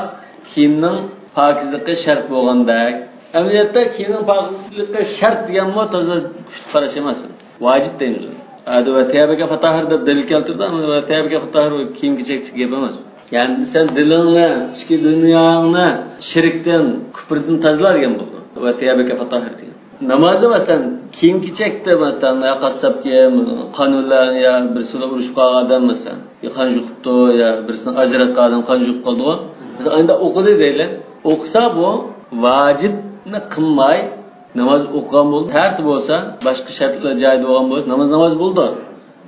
كىيىمنىڭ پاكىزلىقى شەرت بولغاندەك. ئەمەلىيەتتە كىيىمنىڭ پاكىزلىقى شەرت دېگەنمۇ تازا كۈچلۈك قاراش ئەمەس. ۋاجىپ دەيمىز. ھەدە ۋەسىيەبەكە فەتاھىر دەپ دەلىل كەلتۈردى، ئەمما ۋەسىيەبەكە فەتاھىر كىيىم كېچەكلىك گەپ ئەمەس. يەنى سەن دىلىڭنى، ئىچكى دۇنياڭنى شىركتىن، كۇپرىدىن تازىلا دېگەن بولىدۇ. ۋەسىيەبەكە فەتاھىر دېگەن. نامازدا مەسىلەن، كىيىم كېچەكتە مەسىلەن، يا قاسساپ كىيىم، قان بىلەن يا بىرسى بىلەن ئۇرۇشۇپ قالغان ئادەم مەسىلەن، يا قان يۇقۇپتۇ، يا بىرسىنى ئاجراتقان ئادەم قان يۇقۇپ قالدىغۇ. مەسىلەن، ئايندا ئوقۇدى دەيلى. ئوقۇسا بۇ ۋاجىپنى قىلماي، ناماز ئوقۇغان بولدى. تەھارىتى بولسا، باشقا شەرتلەر جايىدا بولغان بولسا، ناماز ناماز بولىدۇ.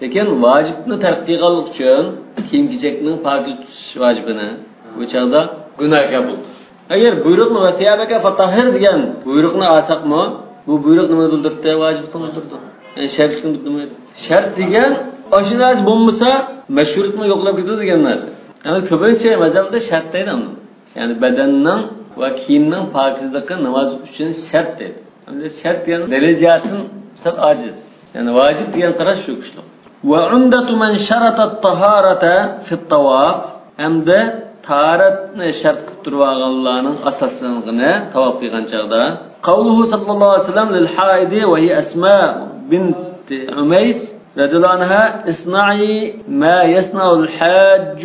لېكىن ۋاجىپنى تەرك قىلغانلىقى ئۈچۈن كىيىم-كېچەكنىڭ پاكىز تۇتۇش ۋاجىپىنى بۇ چاغدا گۇناھكار بولىدۇ. ئەگەر بۇيرۇقنى «ۋەسىيەبەكە فەتاھىر» دېگەن بۇيرۇقنى ئالساقمۇ، بۇ بۇيرۇق نېمىنى بىلدۈرتتى؟ ۋاجىپلىقنى بىلدۈردى. يەنى شەرتلىكنى بىلدۈرمەيدۇ. شەرت دېگەن ئاشۇ نەرسە بولمىسا، مەشھۇرىيىتىمۇ يوقىلاپ كېتىدۇ دېگەن نەرسە. ئەمما كۆپىنچە مەزھەپتە شەرت دەيدۇ ئەمدى. يەنى بەدەننىڭ ۋە كىيىمنىڭ پاكىزلىقى ناماز ئۈچۈن شەرت دەيدۇ. ئەمدى شەرت دېگەن دەلىل جەھەتتىن سەل ئاجىز. يەنى ۋاجىپ دېگەن قاراش شۇ كۈچلۈك. وعمدة من شرط الطهارة في الطواف. ھەمدە تاھارەتنى شەرت قىلىپ تۇرۇۋالغانلارنىڭ ئاساسلانغىنى تاۋاپ قىلغان چاغدا. قوله صلى الله عليه وسلم للحائض وهي أسماء بنت عميس رضي الله عنها، اصنعي ما يصنع الحاج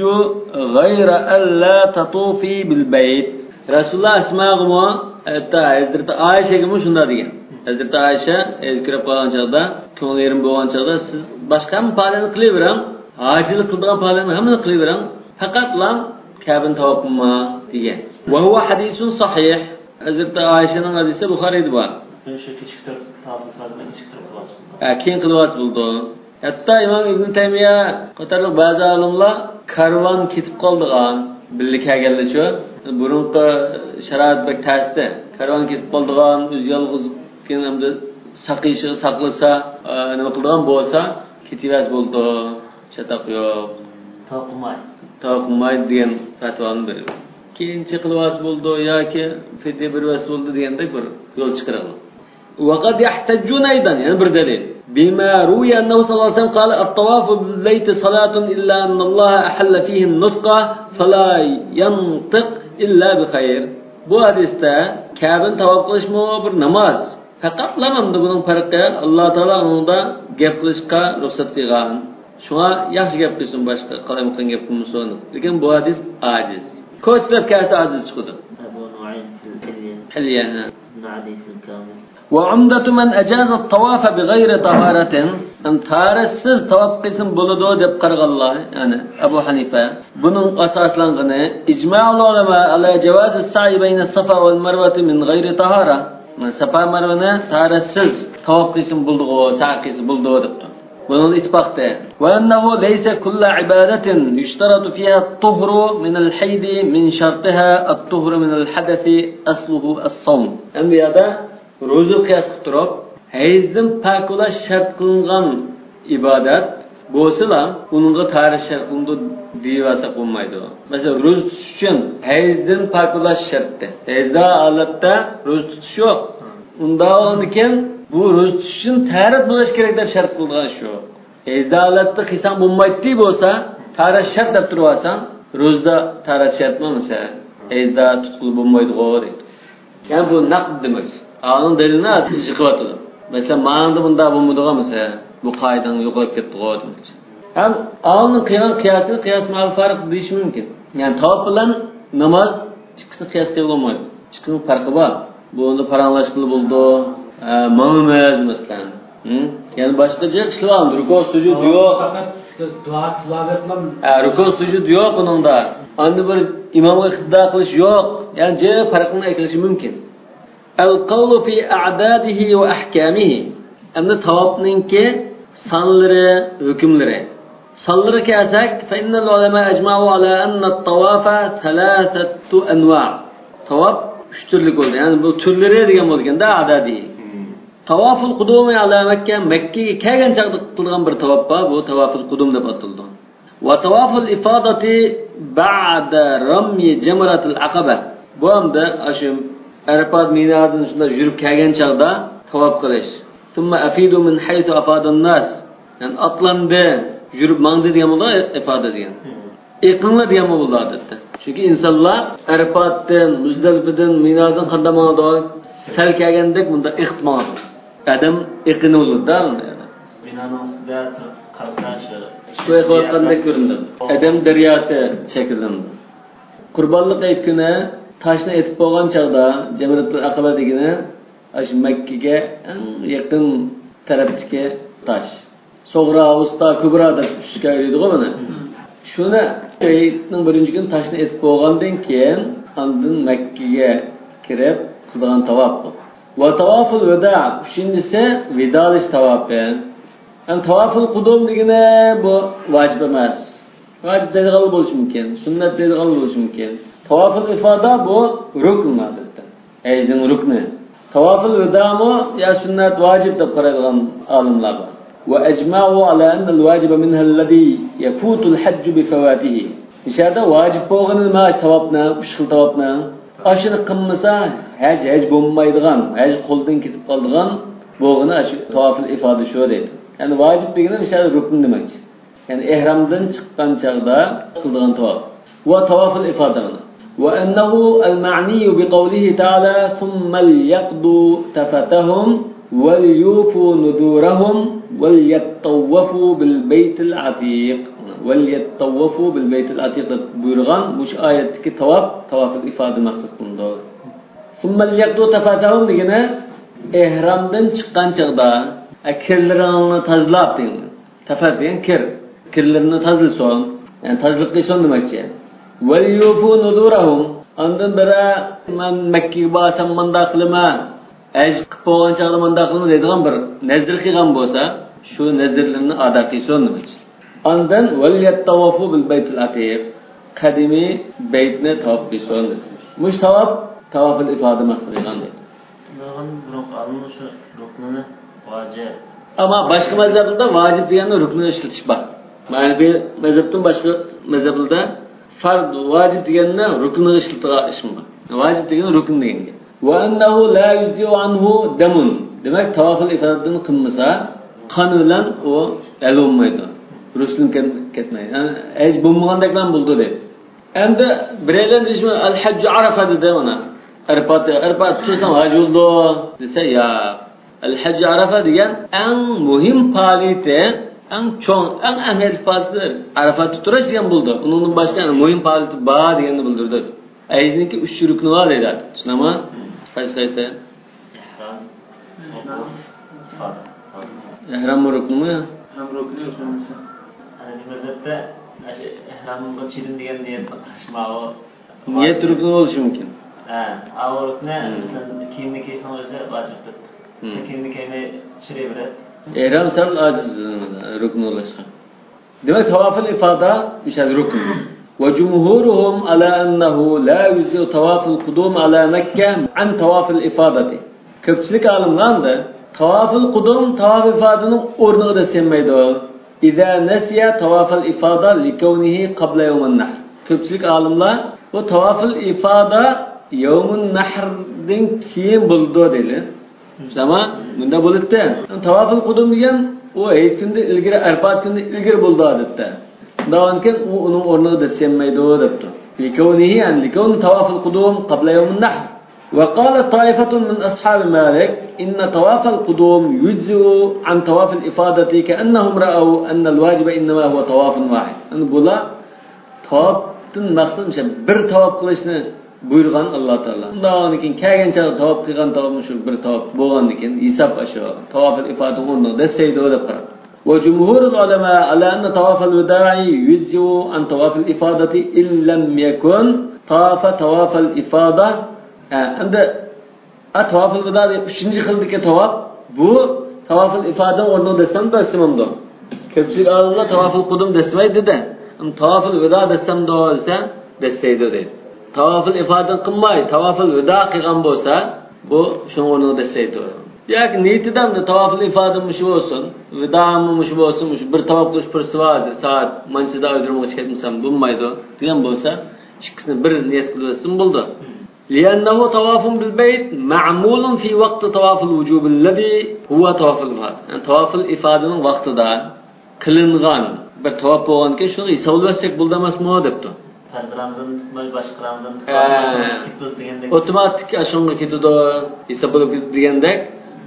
غير ألا تطوفي بالبيت. رەسۇلۇللا ئەسماغىمۇ، ھەتتا ھەزرىتى ئائىشەگىمۇ شۇنداق دېگەن. ھەزرىتى ئائىشە ھەيز كىرىپ قالغان چاغدا، كۆڭلى يېرىم بولغان چاغدا، سىز باشقا ھەممە پائالىيەتنى قىلىۋېرىڭ، ھاجىلىق قىلىدىغان پائالىيەتنى ھەممىنى قىلىۋېرىڭ، پەقەتلا كەبىنى تاۋاپ قىلماڭ دېگەن. وهو حديث صحيح. ھەزرىتى ئائىشەنىڭ ھەدىسى بۇخارىيدا بار. شۇ كېچىكتۈرۈپ، تاۋاپ قىلىپ، كېچىكتۈرۈپ قىلىۋالسا بولىدۇ. ھە، كېيىن قىلىۋالسا بولىدۇ. ھەتتا ئىمام ئىبن تەيمىيە قاتارلىق بەزى ئالىملار كارۋان كېتىپ قالىدىغان، بىللە كەلگەنلەرچۇ، بۇرۇنقى شارائىت بەك تەستى. كارۋان كېتىپ قالىدىغان، ئۆزى يالغۇز كېيىن ئەمدى ساقىيىشىغا ساقلىسا، ئە، نېمە قىلىدىغان بولسا، كېتىۋەرسە بولىدۇ. چاتاق يوق. تاۋاپ قىلماي. تاۋاپ قىلماي دېگەن پەتىۋانى بېرىدۇ. كېيىنچە قىلىۋالسا بولىدۇ ياكى فىدىيە بېرىۋەتسە بولىدۇ دېگەندەك بىر يول چىقىرىڭلار. وقد يحتجون أيضا، يەنە بىر دەلىل. بما روي أنه صلى الله عليه وسلم قال: الطواف بالبيت صلاة إلا أن الله أحل فيه النطق فلا ينطق إلا بخير. بۇ ھەدىستە كەبىنى تاۋاپ قىلىشمۇ بىر ناماز. پەقەتلا ئەمدى بۇنىڭ پەرقى، ئاللا تائالا ئۇنىڭدا گەپ قىلىشقا رۇخسەت قىلغان. شۇڭا ياخشى گەپ قىلسۇن، باشقا قالايمىقان گەپ قىلمىسۇن. لېكىن بۇ ھەدىس ئاجىز. كوچىلاپ كەلسە ئاجىز چىقىدۇ. أبو نعيم في الحلية. حلية، ها. من حديث الكامل. وعمدة من أجاز الطواف بغير طهارة، يەنى تاھارەتسىز تاۋاپ قىلسىمۇ بولىدۇ دەپ قارىغانلار، يەنى ئەبۇ ھەنىفە، بۇنىڭ ئاساسلانغىنى إجماع العلماء على جواز السعي بين الصفا والمروة من غير طهارة. ساپا مەرۋىنى تاھارەتسىز تاۋاپ قىلسىمۇ بولىدىغۇ، سەي قىلسا بولىدۇ دەپتۇ. بۇنىڭدا ئىتتىپاقتى. وأنه ليس كل عبادة يشترط فيها الطهر من الحيض من شرطها الطهر من الحدث أصله الصوم. ئەمدى بۇ يەردە روزا قىياس قىلىپ تۇرۇپ، ھەيزدىن پاك بولۇش شەرت قىلىنغان ئىبادەت بولسىلا، ئۇنىڭغا تاھارەت شەرت قىلىنىدۇ دېيىۋەرسەك بولمايدۇ. مەسىلەن، روزا تۇتۇش ئۈچۈن ھەيزدىن پاك بولۇش شەرتتى. ھەيزدا ھالەتتە روزا تۇتۇش يوق. ئۇنداق بولغاندىكىن، بۇ روزا تۇتۇش ئۈچۈن تاھارەت بولۇش كېرەك دەپ شەرت قىلىدىغان ئىش يوق. ھەيزدا ھالەتتە قىلساڭ بولمايتتى بولسا، تاھارەت شەرت دەپ تۇرۇۋالساڭ، روزىدا تاھارەت شەرتمۇ مەسىلەن؟ ھەيزدا تۇتقىلى بولمايدىغۇ دەيدۇ. يەنى بۇ نەقد دېمەك. ئاۋۇنىڭ دەلىلىنى ھازىر ئىشقىلىۋاتىدۇ. مەسىلەن، ماڭىڭدا بۇنداق بولمىدىغان مەسىلە، بۇ قائىدەڭ يوقاپ كەتتىغۇ دېمەكچى. ھەم ئاۋۇنىڭ قىلغان قىياسىنى قىياس مەئال فارىق دېيىش مۇمكىن. يەنى تاۋاپ بىلەن ناماز ئىككىسىنى قىياس قىلغىلى بولمايدۇ. ئىككىسىنىڭ پەرقى بار. بۇ ئۇندا پاراڭلاشقىلى بولىدۇ. ئە، ماڭىمىز مەسىلەن. ھە؟ يەنە باشقا جىق ئىشلار بار. رۇكۇ سۈجۈد يوق. پەقەت دۇئا تىلاۋەتلا. ھە، رۇكۇ سۈجۈد يوق ئۇنىڭدا. ئاندىن بىر ئىمامغا ئىقتىدا قىلىش يوق. يەنى جىق پەرقنى ئەكىلىشى مۇمكىن. القول في أعداده وأحكامه. ئەمدى تاۋاپنىڭكى سانلىرى، ھۆكۈملىرى. سانلىرىغا كەلسەك، فإن العلماء أجمعوا على أن الطواف ثلاثة أنواع. تاۋاپ ئۈچ تۈرلۈك بولدى. يەنى بۇ تۈرلىرى دېگەن بولىدىكەن-دە، ئەدەدى. تاۋافۇل قۇدۇمى ئەلا مەككە، مەككىگە كەلگەن چاغدا قىلىدىغان بىر تاۋاپ بار، بۇ تاۋافۇل قۇدۇم دەپ ئاتىلىدۇ. ۋە تاۋافۇل ئىفادەتى بەئدە رەميى جەمرەتىل ئەقەبە. بۇ ھەمدە ئاشۇ ئەرپات مىنادىن شۇنداق يۈرۈپ كەلگەن چاغدا تاۋاپ قىلىش. ثم أفيضوا من حيث أفاض الناس. يەنى ئاتلاندى، يۈرۈپ ماڭدى دېگەن بولىدۇ، ئىفادە دېگەن. ئېقىڭلار دېگەن بولىدۇ ئادەتتە. چۈنكى ئىنسانلار ئەرپاتتىن، مۇزدەلىپىدىن، مىنادىن قانداق ماڭىدۇ؟ سەل كەلگەندەك بۇنداق ئېقىپ ماڭىدۇ. ئادەم ئېقىنى بولىدۇ-دە. بىنانىڭ ئۈستىدە تۇرۇپ قالسا شۇ. سۇ ئېقىۋاتقاندەك كۆرۈنىدۇ. ئادەم دەرياسى شەكىللىنىدۇ. قۇربانلىق ھېيت كۈنى تاشنى ئېتىپ بولغان چاغدا، جەمرەتۇل ئەقەبە دېگىنى ئاشۇ مەككىگە ئەڭ يېقىن تەرەپتىكى تاش. سوغرا، ۋۇستا، كۇبرا دەپ ئۈچكە ئايرىيدىغۇ بۇنى. شۇنى ھېيتنىڭ بىرىنچى كۈنى تاشنى ئېتىپ بولغاندىن كېيىن، ئاندىن مەككىگە كىرىپ قىلىدىغان تاۋاپ بۇ. ۋە تاۋافۇل ۋىدا، ئۈچىنچىسى ۋىدالىشىش تاۋاپى. ھەم تاۋافۇل قۇدۇم دېگىنى بۇ ۋاجىپ ئەمەس. ۋاجىپ دەيدىغانلار بولۇشى مۇمكىن، سۈننەت دەيدىغانلار بولۇشى مۇمكىن. تاۋافۇل ئىفادا بۇ رۇكن ئادەتتە. ھەجنىڭ رۇكنى. تاۋافۇل ۋىدامۇ يا سۈننەت، ۋاجىپ دەپ قارايدىغان ئالىملار بار. وأجمعوا على أن الواجب منها الذي يفوت الحج بفواته. مۇشۇ يەردە ۋاجىپ بولغىنى نېمە؟ ئاشۇ تاۋاپنىڭ، ئۈچ خىل تاۋاپنىڭ. ئاشۇنى قىلمىسا ھەج، ھەج بولمايدىغان، ھەج قولدىن كېتىپ قالىدىغان بولغىنى ئاشۇ تاۋافۇل ئىفادا شۇ دەيدۇ. يەنى ۋاجىپ دېگىنى مۇشۇ يەردە رۇكن دېمەكچى. يەنى ئېھرامدىن چىققان چاغدا قىلىدىغان تاۋاپ. ۋە تاۋافۇل ئىفادە مانا. وأنه المعني بقوله تعالى: ثم ليقضوا تفثهم وليوفوا نذورهم وليطوفوا بالبيت العتيق. وليطوفوا بالبيت العتيق دەپ بۇيرۇغان مۇشۇ ئايەتتىكى تاۋاپ، تاۋافۇل ئىفادە مەقسەت قىلىنىدۇ. ثم ليقضوا تفثهم دېگىنى ئېھرامدىن چىققان چاغدا، ئە، كىرلىرىڭنى تازىلاپ دېگەن. تەفەت دېگەن كىر. كىرلىرىنى تازىلىسۇن. يەنى تازىلىق قىلسۇن دېمەكچى. وليوفوا نذورهم. ئاندىن بىرەر، مەن مەككىگە بارسام مۇنداق قىلىمەن، ھەج قىلىپ بولغان چاغدا مۇنداق قىلىمەن دەيدىغان بىر نەزىر قىلغان بولسا، شۇ نەزىرلىرىنى ئادا قىلسۇن دېمەكچى. ئاندىن وليطوفوا بالبيت العتيق. قەدىمىي بەيتنى تاۋاپ قىلسۇن دېدى. مۇشۇ تاۋاپ، تاۋافۇل ئىفادە مەقسىتى قىلغان دېدى. بۇنىڭغا بۇرۇنقى ئالىملار شۇ رۇكنىنى ۋاجىپ. ئەمما باشقا مەزھەپلەردە ۋاجىپ دېگەننى رۇكنىنى ئىشلىتىش بار. مەنىفى مەزھەپتىن باشقا مەزھەپلەردە فەرد، ۋاجىپ دېگەننى رۇكنىغا ئىشلىتىدىغان ئىشمۇ بار. ۋاجىپ دېگەن رۇكن دېگەنگە. وأنه لا يجزئ عنه دم. دېمەك، تاۋافۇل ئىفادىنى قىلمىسا، قان بىلەن ئۇ ھەل بولمايدۇ. رۇسۇلۇم كەت-، كەتمەيدۇ. يەنى ھەج بولمىغاندەكلا بولىدۇ دەيدۇ. ئەمدى بىرەيلەن دېيىشمۇ، «ئەل ھەججۇ ئەرەفە» دېدى مانا. ئەرپات، ئەرپات تۇرسام ھاج بولدۇ دېسە، ياق. ئەل ھەججۇ ئەرەفە دېگەن ئەڭ مۇھىم پائالىيىتى، ئەڭ چوڭ، ئەڭ ئەھمىيەتلىك پائالىيىتى ئەرەپاتتا تۇرۇش دېگەن بولىدۇ. ئۇنىڭدىن باشقا يەنە مۇھىم پائالىيىتى بار دېگەننى بىلدۈرىدۇ. ھەجنىڭكى ئۈچ رۇكنى بار دەيدۇ. شۇنداقمۇ؟ قايسى قايسى؟ ئېھرام، ئېھرام. ئېھرام رۇكنىمۇ؟ ئېھرام رۇكنى ئېھرام دېسە. ئەنە مەزھەپتە ئاشۇ ئېھرامغا چىدىم دېگەن نىيەتنى قىلىشماۋۇ. نىيەت رۇكنى بولۇشى مۇمكىن. ھە، ئاۋۇ رۇكنى، مەسىلەن، كىيىمنى كىيسىڭىز بولسا ۋاجىپتۇر. كىيىمنى كىيمەي چىدىۋېرىپ. ئېھرام سەل ئاجىز رۇكنى بولۇشقا. دېمەك، تاۋافۇل ئىفادا مىسال رۇكن. وجمهورهم على أنه لا يجزئ طواف القدوم على مكة عن طواف الإفاضة. كۆپچىلىك ئالىملار ئەمدى تاۋافۇل قۇدۇم تاۋاف ئىفادىنىڭ ئورنىغا دەسسەيمەيدۇ. إذا نسي طواف الإفاضة لكونه قبل يوم النحر. كۆپچىلىك ئالىملار بۇ تاۋافۇل ئىفادا يومۇن نەھردىن كېيىن بولىدۇ دەيدۇ. ئەمما مۇنداق بولىدۇ. تاۋافۇل قۇدۇم دېگەن ئۇ ھېيت كۈنىدىن ئىلگىرى، ئەرپات كۈنىدىن ئىلگىرى بولىدۇ ئادەتتە. شۇنداقكەن ئۇ ئۇنىڭ ئورنىغا دەسسەيمەيدۇ دەپتۇ. لكونه، يعني لكون طواف القدوم قبل يوم النحر. وقال طائفة من أصحاب مالك إن طواف القدوم يجزئ عن طواف الإفاضة كأنهم رأوا أن الواجب إنما هو طواف واحد. يەنى بۇلار تاۋاپتىن مەقسەت مۇشۇ بىر تاۋاپ قىلىشنى بۇيرۇغان ئاللا تائالا. ئۇنداقتىن كېيىن كەلگەن چاغدا تاۋاپ قىلغان تاۋاپ مۇشۇ بىر تاۋاپ بولغاندىن كېيىن ھېساب ئاشۇ تاۋافۇل ئىفادە ئورنىغا دەسسەيدۇ دەپ قارىدى. وجمهور العلماء على أن طواف الوداع يجزئ عن طواف الإفاضة إن لم يكن طاف طواف الإفاضة. ھە، ئەمدى ئا، تاۋافۇل ۋىدا دېگەن ئۈچىنچى خىلدىكى تاۋاپ، بۇ تاۋافۇل ئىفادە ئورنىدا دەسسەمدۇ، دەسسىمامدۇ؟ كۆپچىلىك ئالىملار تاۋافۇل قۇدۇم دەسسىمەيدۇ دېدى. ئەمما تاۋافۇل ۋىدا دەسسەمدۇ دېسە، دەسسەيدۇ دەيدۇ. تاۋافۇل ئىفادە قىلماي، تاۋافۇل ۋىدا قىلغان بولسا، بۇ شۇنىڭ ئورنىدا دەسسەيدۇ. ياكى نىيىتىدە ئەمدى تاۋافۇل ئىفادە مۇشۇ بولسۇن، ۋىدامۇ مۇشۇ بولسۇن، مۇشۇ بىر تاۋاپ قىلىش پۇرسىتى بار، سائەت مانچىدا ئايرىمغا كەتمىسەم بولمايدۇ دېگەن بولسا، ئىككىسىنى بىر نىيەت قىلىۋەتسىمۇ بولىدۇ. لأنه طواف بالبيت معمول في وقت طواف الوجوب الذي هو طواف الإفاضة. يەنى تاۋافۇل ئىفادىنىڭ ۋاقتىدا قىلىنغان بىر تاۋاپ بولغانكەن، شۇنى ھېسابلىۋەتسەك بولىدۇ ئەمەسمۇ دەپتۇ. پەرز رامىزاننى تۇتماي، باشقا رامىزاننى ھە. تۇتۇپ دېگەندەك. ئوتوماتىك ئاشۇنىڭغا كېتىدۇ، ھېساب بولۇپ كېتىدۇ دېگەندەك.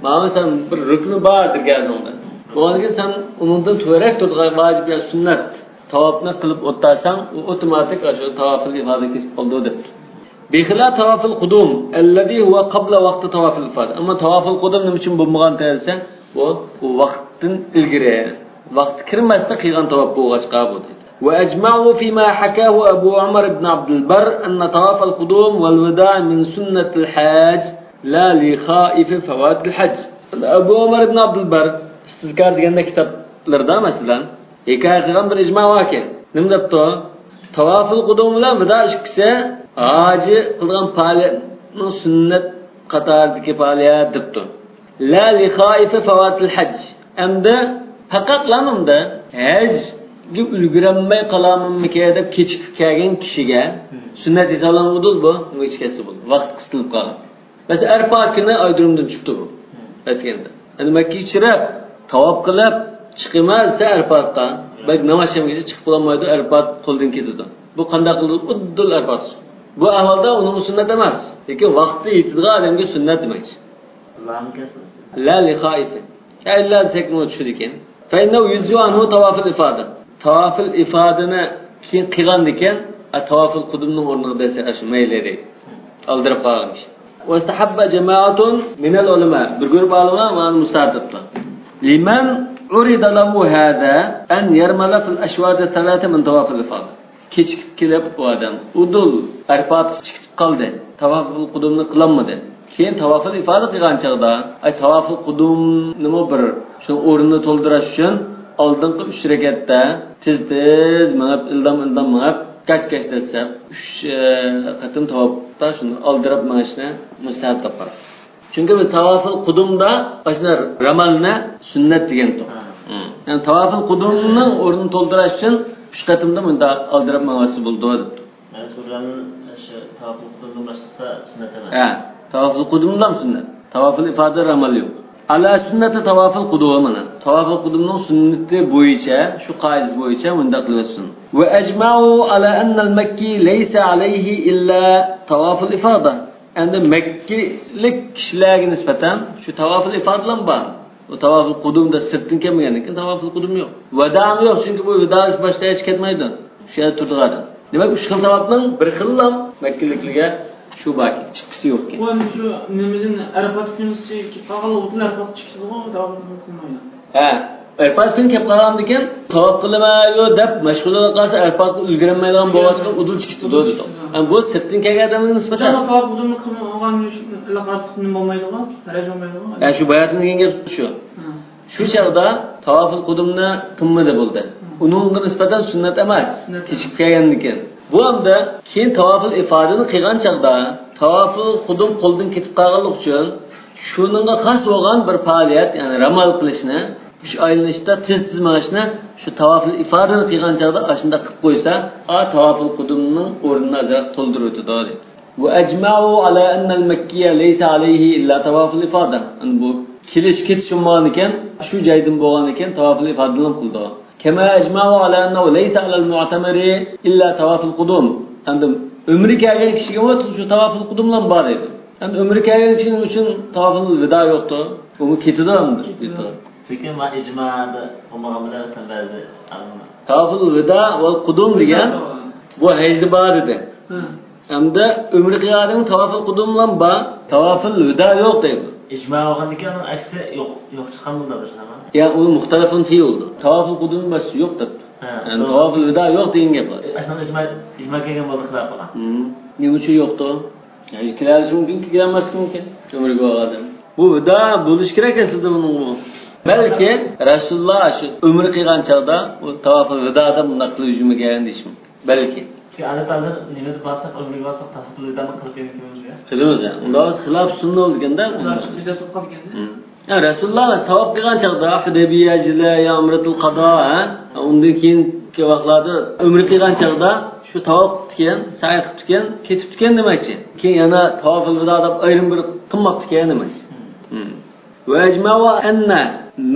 مانا سەن بىر رۇكنى بار دېگەندىڭدە. بولغاندىكىن سەن ئۇنىڭدىن تۆۋەنرەك تۇرىدىغان ۋاجىپ يا سۈننەت تاۋاپنى قىلىپ ئولتۇرساڭ، ئۇ ئوتوماتىك ئاشۇ تاۋافۇل ئىفادە كېسىپ قالىدۇ دەپتۇ. بخلاف طواف القدوم الذي هو قبل وقت طواف الإفاضة. ئەمما تاۋافۇل قۇدۇم نېمە ئۈچۈن بولمىغان دېسە، بۇ، بۇ ۋاقىتتىن ئىلگىرى، ۋاقتى كىرمەستە قىلغان تاۋاپ بولغاچقا بۇ دەيدۇ. وأجمعوا فيما حكاه أبو عمر بن عبد البر أن طواف القدوم والوداع من سنة الحاج لا لخائف فوات الحج. ئەبۇ ئۆمەر ئىبن ئابدۇلبەر ئىستىزكار دېگەندەك كىتابلىرىدا، مەسىلەن، ھېكايە قىلغان بىر ئىجما باركەن. نېمە دەپتۇ؟ تاۋافۇل قۇدۇم بىلەن ۋىدا ئىككىسى ھاجى قىلىدىغان پائالىيەتنىڭ سۈننەت قاتارىدىكى پائالىيەت دەپتۇ. لا لخائف فوات الحج. ئەمدى پەقەتلا ئەمدى ھەجگە ئۈلگۈرەلمەي قالامەنمىكىن دەپ كېچىكىپ كەلگەن كىشىگە سۈننەت ھېسابلانغۇدۇر بۇ. نېمە ئىچكەنسە بولدى. ۋاقىت قىستىلىپ قالغان. مەسىلەن، ئەرپات كۈنى ئايرىمدىن چۈشتى بۇ. ئەتىگەندە. ئەمدى مەككىگە چىرىپ، تاۋاپ قىلىپ، چىقىمەن دېسە ئەرپاتقا. بەلكى ناماز شەمگىچە چىقىپ بولالمايدۇ، ئەرپات قولدىن كېتىدۇ. بۇ قانداق قىلىدۇ؟ ئۇددۇل ئەرپات. بۇ ئەھۋالدا ئۇنىڭغا سۈننەت ئەمەس. لېكىن ۋاقتى يېتىدىغان ئادەمگە سۈننەت دېمەكچى. لا لخائف. ئەللا دېسەكمۇ چۈشىدىكەن. فإنه يجزئ عنه طواف الإفاضة. تاۋافۇل ئىفادىنى كېيىن قىلغاندىكىن، ئە، تاۋافۇل قۇدۇمنىڭ ئورنىغا دەسسە ئاشۇ مەيلى دەيدۇ. ئالدىراپ قالغان كىشى. واستحب جماعة من العلماء. بىر گۇرۇپ ئالىملار مانا مۇستەھەب دەپتۇ. لمن عرض له هذا أن يرمل في الأشواط الثلاثة من طواف الإفاضة. كېچىكىپ كېلىپ، ئۇ ئادەم ئۇدۇل ئەرپاتقا چىقىپ قالدى. تاۋافۇل قۇدۇمنى قىلالمىدى. كېيىن تاۋافۇل ئىفادە قىلغان چاغدا، ئاي، تاۋافۇل قۇدۇمنىمۇ بىر شۇ ئورنىنى تولدۇرۇش ئۈچۈن ئالدىنقى ئۈچ رەكەتتە تېز-تېز مېڭىپ، ئىلدام-ئىلدام مېڭىپ، كەچ-كەچ دەسسەپ ئۈچ، ئە، قېتىم تاۋاپتا شۇنى ئالدىراپ مېڭىشنى مۇستەھەب تاپقان. چۈنكى بىز تاۋافۇل قۇدۇمدا ئاشۇنداق رامالنى سۈننەت دېگەنتۇق. ھە. ھە. يەنى تاۋافۇل قۇدۇمنىڭ ئورنىنى تولدۇرۇش ئۈچۈن ئۈچ قېتىمدا مۇنداق ئالدىراپ ماڭغانسا بولىدۇ دەپتۇ. يەنى شۇ رامال، شۇ تاۋافۇل قۇدۇمدىن باشقىسىدا سۈننەت ئەمەس. ھە. تاۋافۇل قۇدۇمدىلا سۈننەت. تاۋافۇل ئىفادە رامال يوق. ئەلا سۈننەتى تاۋافىل قۇدۇم، مانا، تاۋافىل قۇدۇمنىڭ سۈننىتى بويىچە، شۇ قائىدىسى بويىچە مۇنداق قىلىۋەتسۇن. ۋە ئەجمەئۇ ئەلا ئەننەل مەككى لەيسە ئەلەيھى ئىللا تاۋافىل ئىفادا. ئەمدى مەككىلىك كىشىلەرگە نىسبەتەن شۇ تاۋافىل ئىفادىلام بار. ئۇ تاۋافىل قۇدۇمدا سىرتتىن كەلمىگەندىن كېيىن تاۋافىل قۇدۇم يوق. ۋىدامۇ يوق، چۈنكى بۇ ۋىداسى باشقا ھېچ كەتمەيدۇ. شۇ يەردە تۇرىدىغان ئادەم. دېمەك، ئۈچ خىل تاۋاپنىڭ بىر خىللام مەككىلىكلىگە شۇ باركەن، ئىككىسى يوقكەن. ئۇ ئەمدى شۇ نېمىدىن، ئەرپات كۈنى كېلىپ قالغانلار ئۇدۇل ئەرپات چىقىشىدىغۇ، تاۋاپنى قىلمايدۇ. ھە، ئەرپات كۈنى كەپ قالغاندىكىن تاۋاپ قىلىمەن يو دەپ مەشغۇل بولۇپ قالسا، ئەرپاتقا ئۈلگۈرەلمەيدىغان بولغاچقا ئۇدۇل چىقىپتۇ دېدۇق. ھە. ئەمما بۇ سىرتتىن كەلگەن ئادەمگە نىسبەتەن. تاۋاپ قۇدۇمنى قىلمىغان ئۈچۈن ئەللەقارتىق نېمە بولمايدىغۇ، ھەرەج بولمايدىغۇ. ھە، شۇ باياتىن دېگەن گەپ شۇ. ھە. شۇ چاغدا تاۋافۇل قۇدۇمنى قىلمىدى بولدى. ئۇنىڭغا نىسبەتەن سۈننەت ئەمەس. سۈننەت. كېچىكىپ كەلگەندىن كېيىن. بۇ ھەمدە كېيىن تاۋافۇل ئىفادىنى قىلغان چاغدا تاۋافۇل قۇدۇم قولدىن كېتىپ قالغانلىقى ئۈچۈن شۇنىڭغا خاس بولغان بىر پائالىيەت، يەنى رامال قىلىشنى، ئۈچ ئايلىنىشتا تېز-تېز مېڭىشنى شۇ تاۋافۇل ئىفادىنى قىلغان چاغدا ئاشۇنداق قىلىپ قويسا، ئا تاۋافۇل قۇدۇمنىڭ ئورنىنى ئازراق تولدۇرۇۋېتىدۇ، دەيدۇ. ۋە ئەجمەئۇ ئەلا ئەننەل مەككىيە لەيسە ئەلەيھى ئىللا تاۋافۇل ئىفادە. يەنى بۇ كېلىش كېتىش بولمىغانىكەن، شۇ جايدىن بولغانىكەن، تاۋافۇل ئىفادىنى قىلىدۇ. كەما ئەجمەئۇ ئەلا ئەننەھۇ لەيسە ئەلەل مۇئتەمىرى ئىللا تاۋافۇل قۇدۇم. ئەمدى ئۆمرە كەلگەن كىشىگىمۇ شۇ تاۋافۇل قۇدۇملا بار دەيدۇ. ئەمدى ئۆمرە كەلگەن كىشىنىڭ ئۈچۈن تاۋافۇل ۋىدا يوقتۇ. ئۇمۇ كېتىدۇ ئەمدى. كېتىدۇ. لېكىن مانا ئىجمادا بولمىغان بىلەن مەسىلەن بەزى ئالىملار. تاۋافۇل ۋىدا ۋەل قۇدۇم دېگەن بۇ ھەجدە بار ئىدى. ھە. ئەمدى ئۆمرە قىلغان ئادەمگە تاۋافۇل قۇدۇم بىلەن بار، تاۋافۇل ۋىدا يوق دەيدۇ. ئىجما بولغاندىكىن ئۇنىڭ ئەكسى يوق، يوق چىققان بولىدۇ شۇنداقمۇ؟ يا ئۇنى مۇختەلىفۇن فى بولدى. تاۋافۇل قۇدۇم بەس يوق دەپتۇ. ھە، يەنى توغرا. تاۋافۇل ۋىدا يوق دېگەن گەپ بار. ئەسلىدە ئىجما، ئىجما كەلگەن بولدى خىلاپىغا. ھىم. نېمە ئۈچۈن يوقتۇ؟ يا كېلەلىشى مۇمكىن، كېلەلمەسلىكى مۇمكىن. ئۆمرىگە بارغان ئادەم. بۇ ۋىدا بولۇشى كېرەك ئەسلىدە بۇنىڭغۇ. بەلكى رەسۇلۇللا شۇ ئۆمرە قىلغان چاغدا ئۇ تاۋافۇل ۋىدا دەپ مۇنداق قىلىپ يۈرمىگەن دېيىشى مۇمكىن. بەلكى. شۇ ئادەتتە ھازىر نېمىدە بارساق، ئۆمرىگە بارساق، تاۋافۇل ۋىدانى قىلىپ يۈرمىگەنمىز يا. قىلىمىز يا. ئۇنداق بولسا خىلاف سۈننە بولىدىكەن-دە. خىلاف سۈننە بولۇپ قالىدىكەن-دە. ھىم. يا رەسۇلۇللا تاۋاپ قىلغان چاغدا، ھۇدەيبىيە يىلى يا ئۇمرەتۇل قادا، ھە؟ ئۇندىن كېيىنكى ۋاقىتلاردا ئۆمرە قىلغان چاغدا شۇ تاۋاپ قىپتىكەن، سەي قىپتىكەن، كېتىپتىكەن دېمەكچى. كېيىن يەنە تاۋافۇل ۋىدا دەپ ئايرىم بىر قىلماپتىكەن دېمەكچى. ھىم. وأجمعوا أن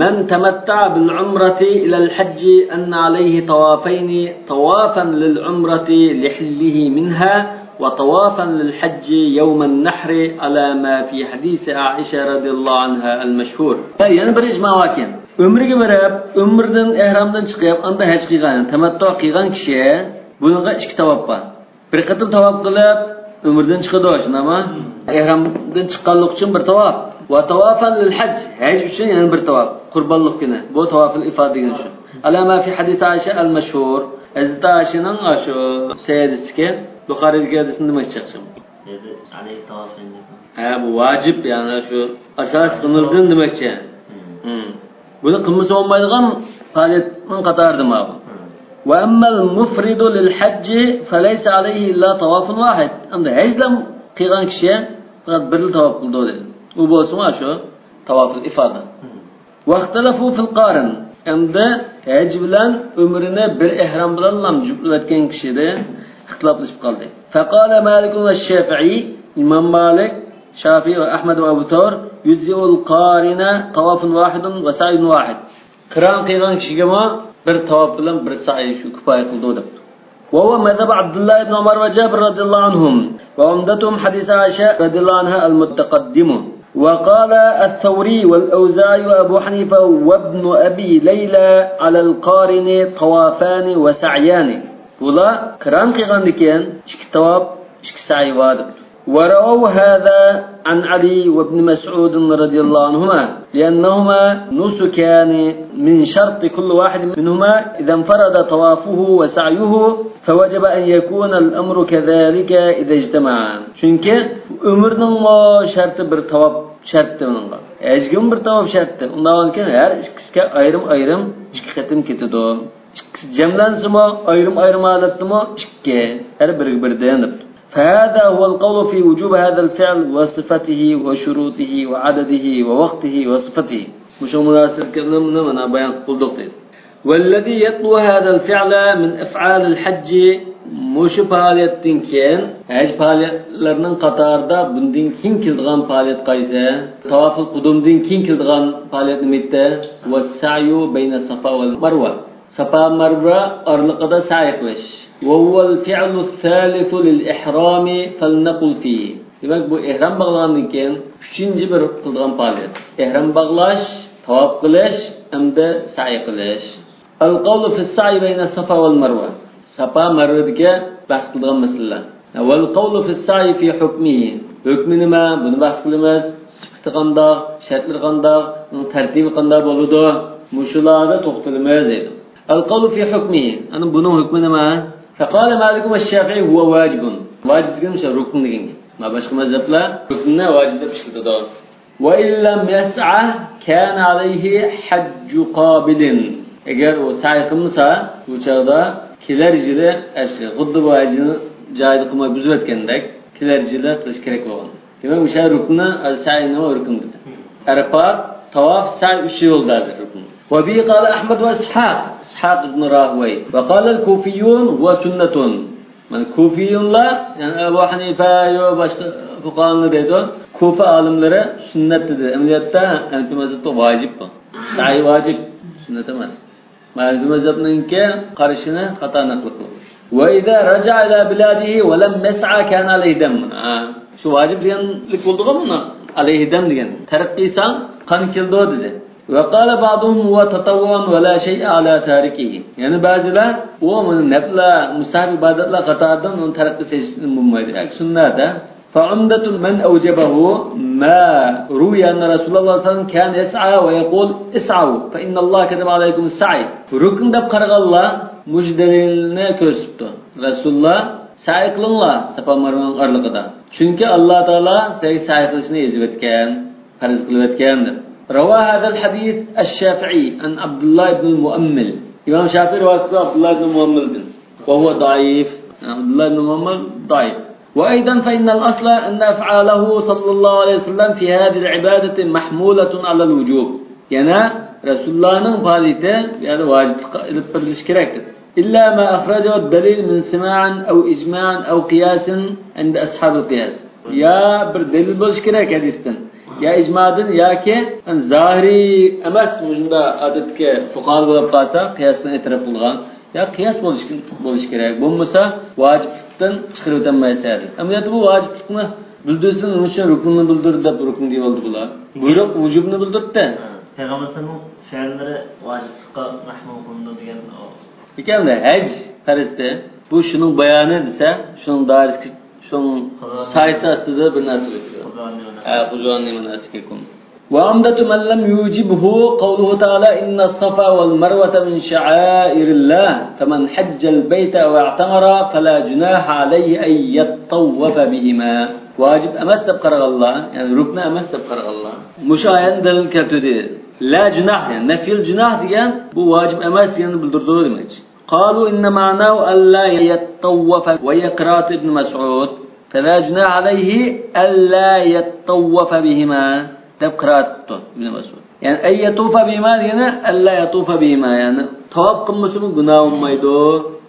من تمتع بالعمرة إلى الحج أن عليه طوافين، طوافا للعمرة لحله منها، وطوافا للحج يوم النحر على ما في حديث عائشة رضي الله عنها المشهور. يەنە بىر ئىجما باركەن. ئۆمرىگە بېرىپ، ئۆمرىدىن، ئېھرامدىن چىقىپ، ئاندىن ھەج قىلغان، يەنى تەمەتتۇ قىلغان كىشى، بۇنىڭغا ئىككى تاۋاپ بار. بىر قېتىم تاۋاپ قىلىپ، ئۆمرىدىن چىقىدۇ، شۇنداقمۇ؟ ئېھرامدىن چىققانلىق ئۈچۈن بىر تاۋاپ. ۋە تاۋافەن لىل ھەج، ھەج ئۈچۈن يەنە بىر تاۋاپ. قۇربانلىق كۈنى. بۇ تاۋافىل ئىفادە دېگەن شۇ. ئەلا ما فى ھەدىس ئائىشە ئەل مەشھۇر. ھەزرىتى ئائىشىنىڭ ئاشۇ سەھىھ ھەدىسىدىكى، بۇخارىدىكى ھەدىسنى دېمەكچى ياخشىمۇ؟ دېدى، ئەلەيھى تاۋافەن دەپ. ھە، بۇ ۋاجىپ، يەنى شۇ ئاساس قىلىنىدىن دېمەكچى. ھىم. ھىم. بۇنى قىلمىسا بولمايدىغان پائالىيەتنىڭ قاتارىدا ماۋۇ. ھىم. وأما المفرد للحج فليس عليه إلا طواف واحد. ئەمدى ھەجلا قىلغان كىشى پەقەت بىرلا تاۋاپ قىلىدۇ دېدى. ئۇ بولسىمۇ شۇ تاۋافۇل ئىفادا. ھىم. واختلفوا في القارن. ئەمدى ھەج بىلەن ئۆمرىنى بىر ئېھرام بىلەنلا جۈپلىۋەتكەن كىشىدە ئىختىلاپلىشىپ قالدى. فقال مالك والشافعي، ئىمام مالىك، شافىئى ۋە ئەھمەد ۋە ئەبۇ سەۋر، يجزئ القارن طواف واحد وسعي واحد. قىران قىلغان كىشىگىمۇ بىر تاۋاپ بىلەن بىر سەي شۇ كۇپايە قىلىدۇ دەپتۇ. وهو مذهب عبد الله بن عمر وجابر رضي الله عنهم، وعمدتهم حديث عائشة رضي الله عنها المتقدم. وقال الثوري والأوزاعي وأبو حنيفة وابن أبي ليلى على القارن طوافان وسعيان. بۇلار قىران قىلغاندىكىن ئىككى تاۋاپ، ئىككى سەي بار دەپتۇ. ورووا هذا عن علي وابن مسعود رضي الله عنهما، لأنهما نسكان من شرط كل واحد منهما إذا انفرد طوافه وسعيه، فوجب أن يكون الأمر كذلك إذا اجتمعا. چۈنكى ئۆمرىنىڭمۇ شەرتى بىر تاۋاپ شەرتى ئۇنىڭغا. ھەجگىمۇ بىر تاۋاپ شەرتى. ئۇنداق بولغاندىكىن ھەر ئىككىسىگە ئايرىم-ئايرىم ئىككى قېتىم كېتىدۇ. ئىككىسى جەملەنسىمۇ، ئايرىم-ئايرىم ھالەتتىمۇ ئىككى، ھەر بىرىگە بىردىن دەپتۇ. فهذا هو القول في وجوب هذا الفعل وصفته وشروطه وعدده ووقته وصفته. مۇشۇ مۇناسىۋەتكە بىلەن بۇنى مانا بايان قىلدۇق دەيدۇ. والذي يتلو هذا الفعل من أفعال الحج، مۇشۇ پائالىيەتتىن كېيىن، ھەج پائالىيەتلىرىنىڭ قاتارىدا بۇندىن كېيىن كېلىدىغان پائالىيەت قايسى؟ تاۋاپۇل قۇدۇمدىن كېيىن كېلىدىغان پائالىيەت نېمە ئىدى؟ والسعي بين الصفا والمروة. ساپا مەرۋە ئارىلىقىدا سەي قىلىش. وهو الفعل الثالث للإحرام فلنقل فيه. دېمەك، بۇ ئېھرام باغلىغاندىن كېيىن ئۈچىنچى بىر قىلىدىغان پائالىيەت. ئېھرام باغلاش، تاۋاپ قىلىش ھەمدە سەي قىلىش. القول في السعي بين الصفا والمروة. ساپا مەرۋىدىكى بەھس قىلىدىغان مەسىلىلەر. والقول في السعي في حكمه. ھۆكمى نېمە؟ بۇنى بەھس قىلىمىز. سۈپىتى قانداق؟ شەرتلىرى قانداق؟ ئۇنىڭ تەرتىپى قانداق بولىدۇ؟ مۇشۇلاردا توختىلىمىز دەيدۇ. القول في حكمه. ئەنە بۇنىڭ ھۆكمى نېمە؟ فقال مالك والشافعي هو واجب. ۋاجىپ دېگەن مۇشۇ رۇكۇن دېگەن گەپ. مانا باشقا مەزھەپلەر رۇكۇننى ۋاجىپ دەپ ئىشلىتىدۇ. وإن لم يسع كان عليه حج قابل. ئەگەر ئۇ سەي قىلمىسا، بۇ چاغدا كېلەر يىلى ھەج قىلىدۇ. خۇددى بۇ ھەجنى جايىدا قىلماي بۇزۇۋەتكەندەك، كېلەر يىلى قىلىش كېرەك بولغان. دېمەك، مۇشۇ رۇكنى، سەينىڭ رۇكنى دېدى. ئەرپات، تاۋاپ، سەي ئۈچى بولدى ھازىر رۇكن. وبه قال أحمد وإسحاق، ئىسھاق ئىبن راھۇۋەي. وقال الكوفيون هو سنة. مانا كوفىيونلار، يەنى ئەبۇ ھەنىفە، يو باشقا فۇقاھانلار دەيدۇ، كوفا ئالىملىرى سۈننەت دېدى. ئەمەلىيەتتە ھەنىفىي مەزھەپتە ۋاجىپ بۇ. سەي ۋاجىپ، سۈننەت ئەمەس. ھەنىفىي مەزھەپنىڭكى قارىشىنى خاتا نەقىل قىلىدۇ. وإذا رجع إلى بلاده ولم يسع كان عليه دم. ھا، شۇ ۋاجىپ دېگەنلىك بولدىغۇ مانا. عليه دم دېگەن. تەرك قىلساڭ قان كېلىدۇ دېدى. وقال بعضهم هو تطوع ولا شيء على تاركه. يەنە بەزىلەر ئۇ مانا نەپلە، مۇستەھەب ئىبادەتلەر قاتارىدىن ئۇنى تەرك قىلسا ھېچ نېمە بولمايدۇ. ياكى سۈننەتە. فعمدة من أوجبه ما روي أن رسول الله صلى الله عليه وسلم كان يسعى ويقول اسعوا فإن الله كتب عليكم السعي. رۇكن دەپ قارىغانلار مۇشۇ دەلىلنى كۆرسىتىپتۇ. رەسۇلۇللا سەي قىلىڭلار ساپا مەرۋەنىڭ ئارىلىقىدا. چۈنكى ئاللا تائالا سىلەرگە سەي قىلىشنى يېزىۋەتكەن. پەرز قىلىۋەتكەن دەپ. روا هذا الحديث الشافعي عن عبد الله بن المؤمل. ئىمام شافىئى رىۋايەت قىلغان ئابدۇللا ئىبن مۇئەممىلدىن. وهو ضعيف. ئابدۇللا ئىبن مۇئەممىل ضعيف. وأيضا فإن الأصل أن أفعاله صلى الله عليه وسلم في هذه العبادة محمولة على الوجوب. يەنە رەسۇلۇللانىڭ پائالىيىتى بۇ يەردە ۋاجىپلىققا ئېلىپ بېرىلىشى كېرەك. إلا ما أخرجه الدليل من سماع أو إجماع أو قياس عند أصحاب القياس. يا بىر دەلىل بولۇشى كېرەك ھەدىستىن، يا ئىجمادىن ياكى زاھىرىي ئەمەس، مۇشۇنداق ئادەتتىكى فۇقاھالار بولۇپ قالسا، قىياستىن ئېتىراپ قىلىدىغان، يا قىياس بولۇشى، بولۇشى كېرەك. بولمىسا ۋاجىپلىقتىن چىقىرىۋېتەلمەيسەن. ئەمەلىيەتتە بۇ ۋاجىپلىقنى بىلدۈرسىمۇ، نېمە ئۈچۈن رۇكنىنى بىلدۈردى دەپ رۇكن دېيىۋالدى بۇلار. بۇيرۇق ۋۇجۇبنى بىلدۈردى. پەيغەمبەر ئەلەيھىسسالامنىڭ فېئىللىرى ۋاجىپلىققا مەھمۇل قىلىنىدۇ دېگەن ئىكەن، ھەج پەرزدە. بۇ شۇنىڭ بايانى دېسە، شۇنىڭ دائىرىسىگە، شۇنىڭ سايىسى ئاستىدا بىر نەرسە ئۆتىدۇ. ھە، خۇزۇ عني مناسككم. وعمدة من لم يوجبه قوله تعالى: إن الصفا والمروة من شعائر الله، فمن حج البيت أو اعتمر فلا جناح عليه أن يطوف بهما. ۋاجىپ ئەمەس دەپ قارىغانلار، يەنى رۇكنى ئەمەس دەپ قارىغانلار مۇشۇ ئايەتنى دەلىل كەلتۈردى. لا جۇناھ، يەنى نەفيۇل جۇناھ دېگەن بۇ ۋاجىپ ئەمەس دېگەننى بىلدۈرىدۇ دېمەكچى. قالوا إن معناه ألا يطوف، وهي قراءة ابن مسعود، فلا جناح عليه ألا يطوف بهما دەپ قىرائەت قىپتۇ ئىبن مەسئۇد. يەنى أن يطوف بهما دېگىنى ألا يطوف بهما، يەنى تاۋاپ قىلمىسىمۇ گۇناھ بولمايدۇ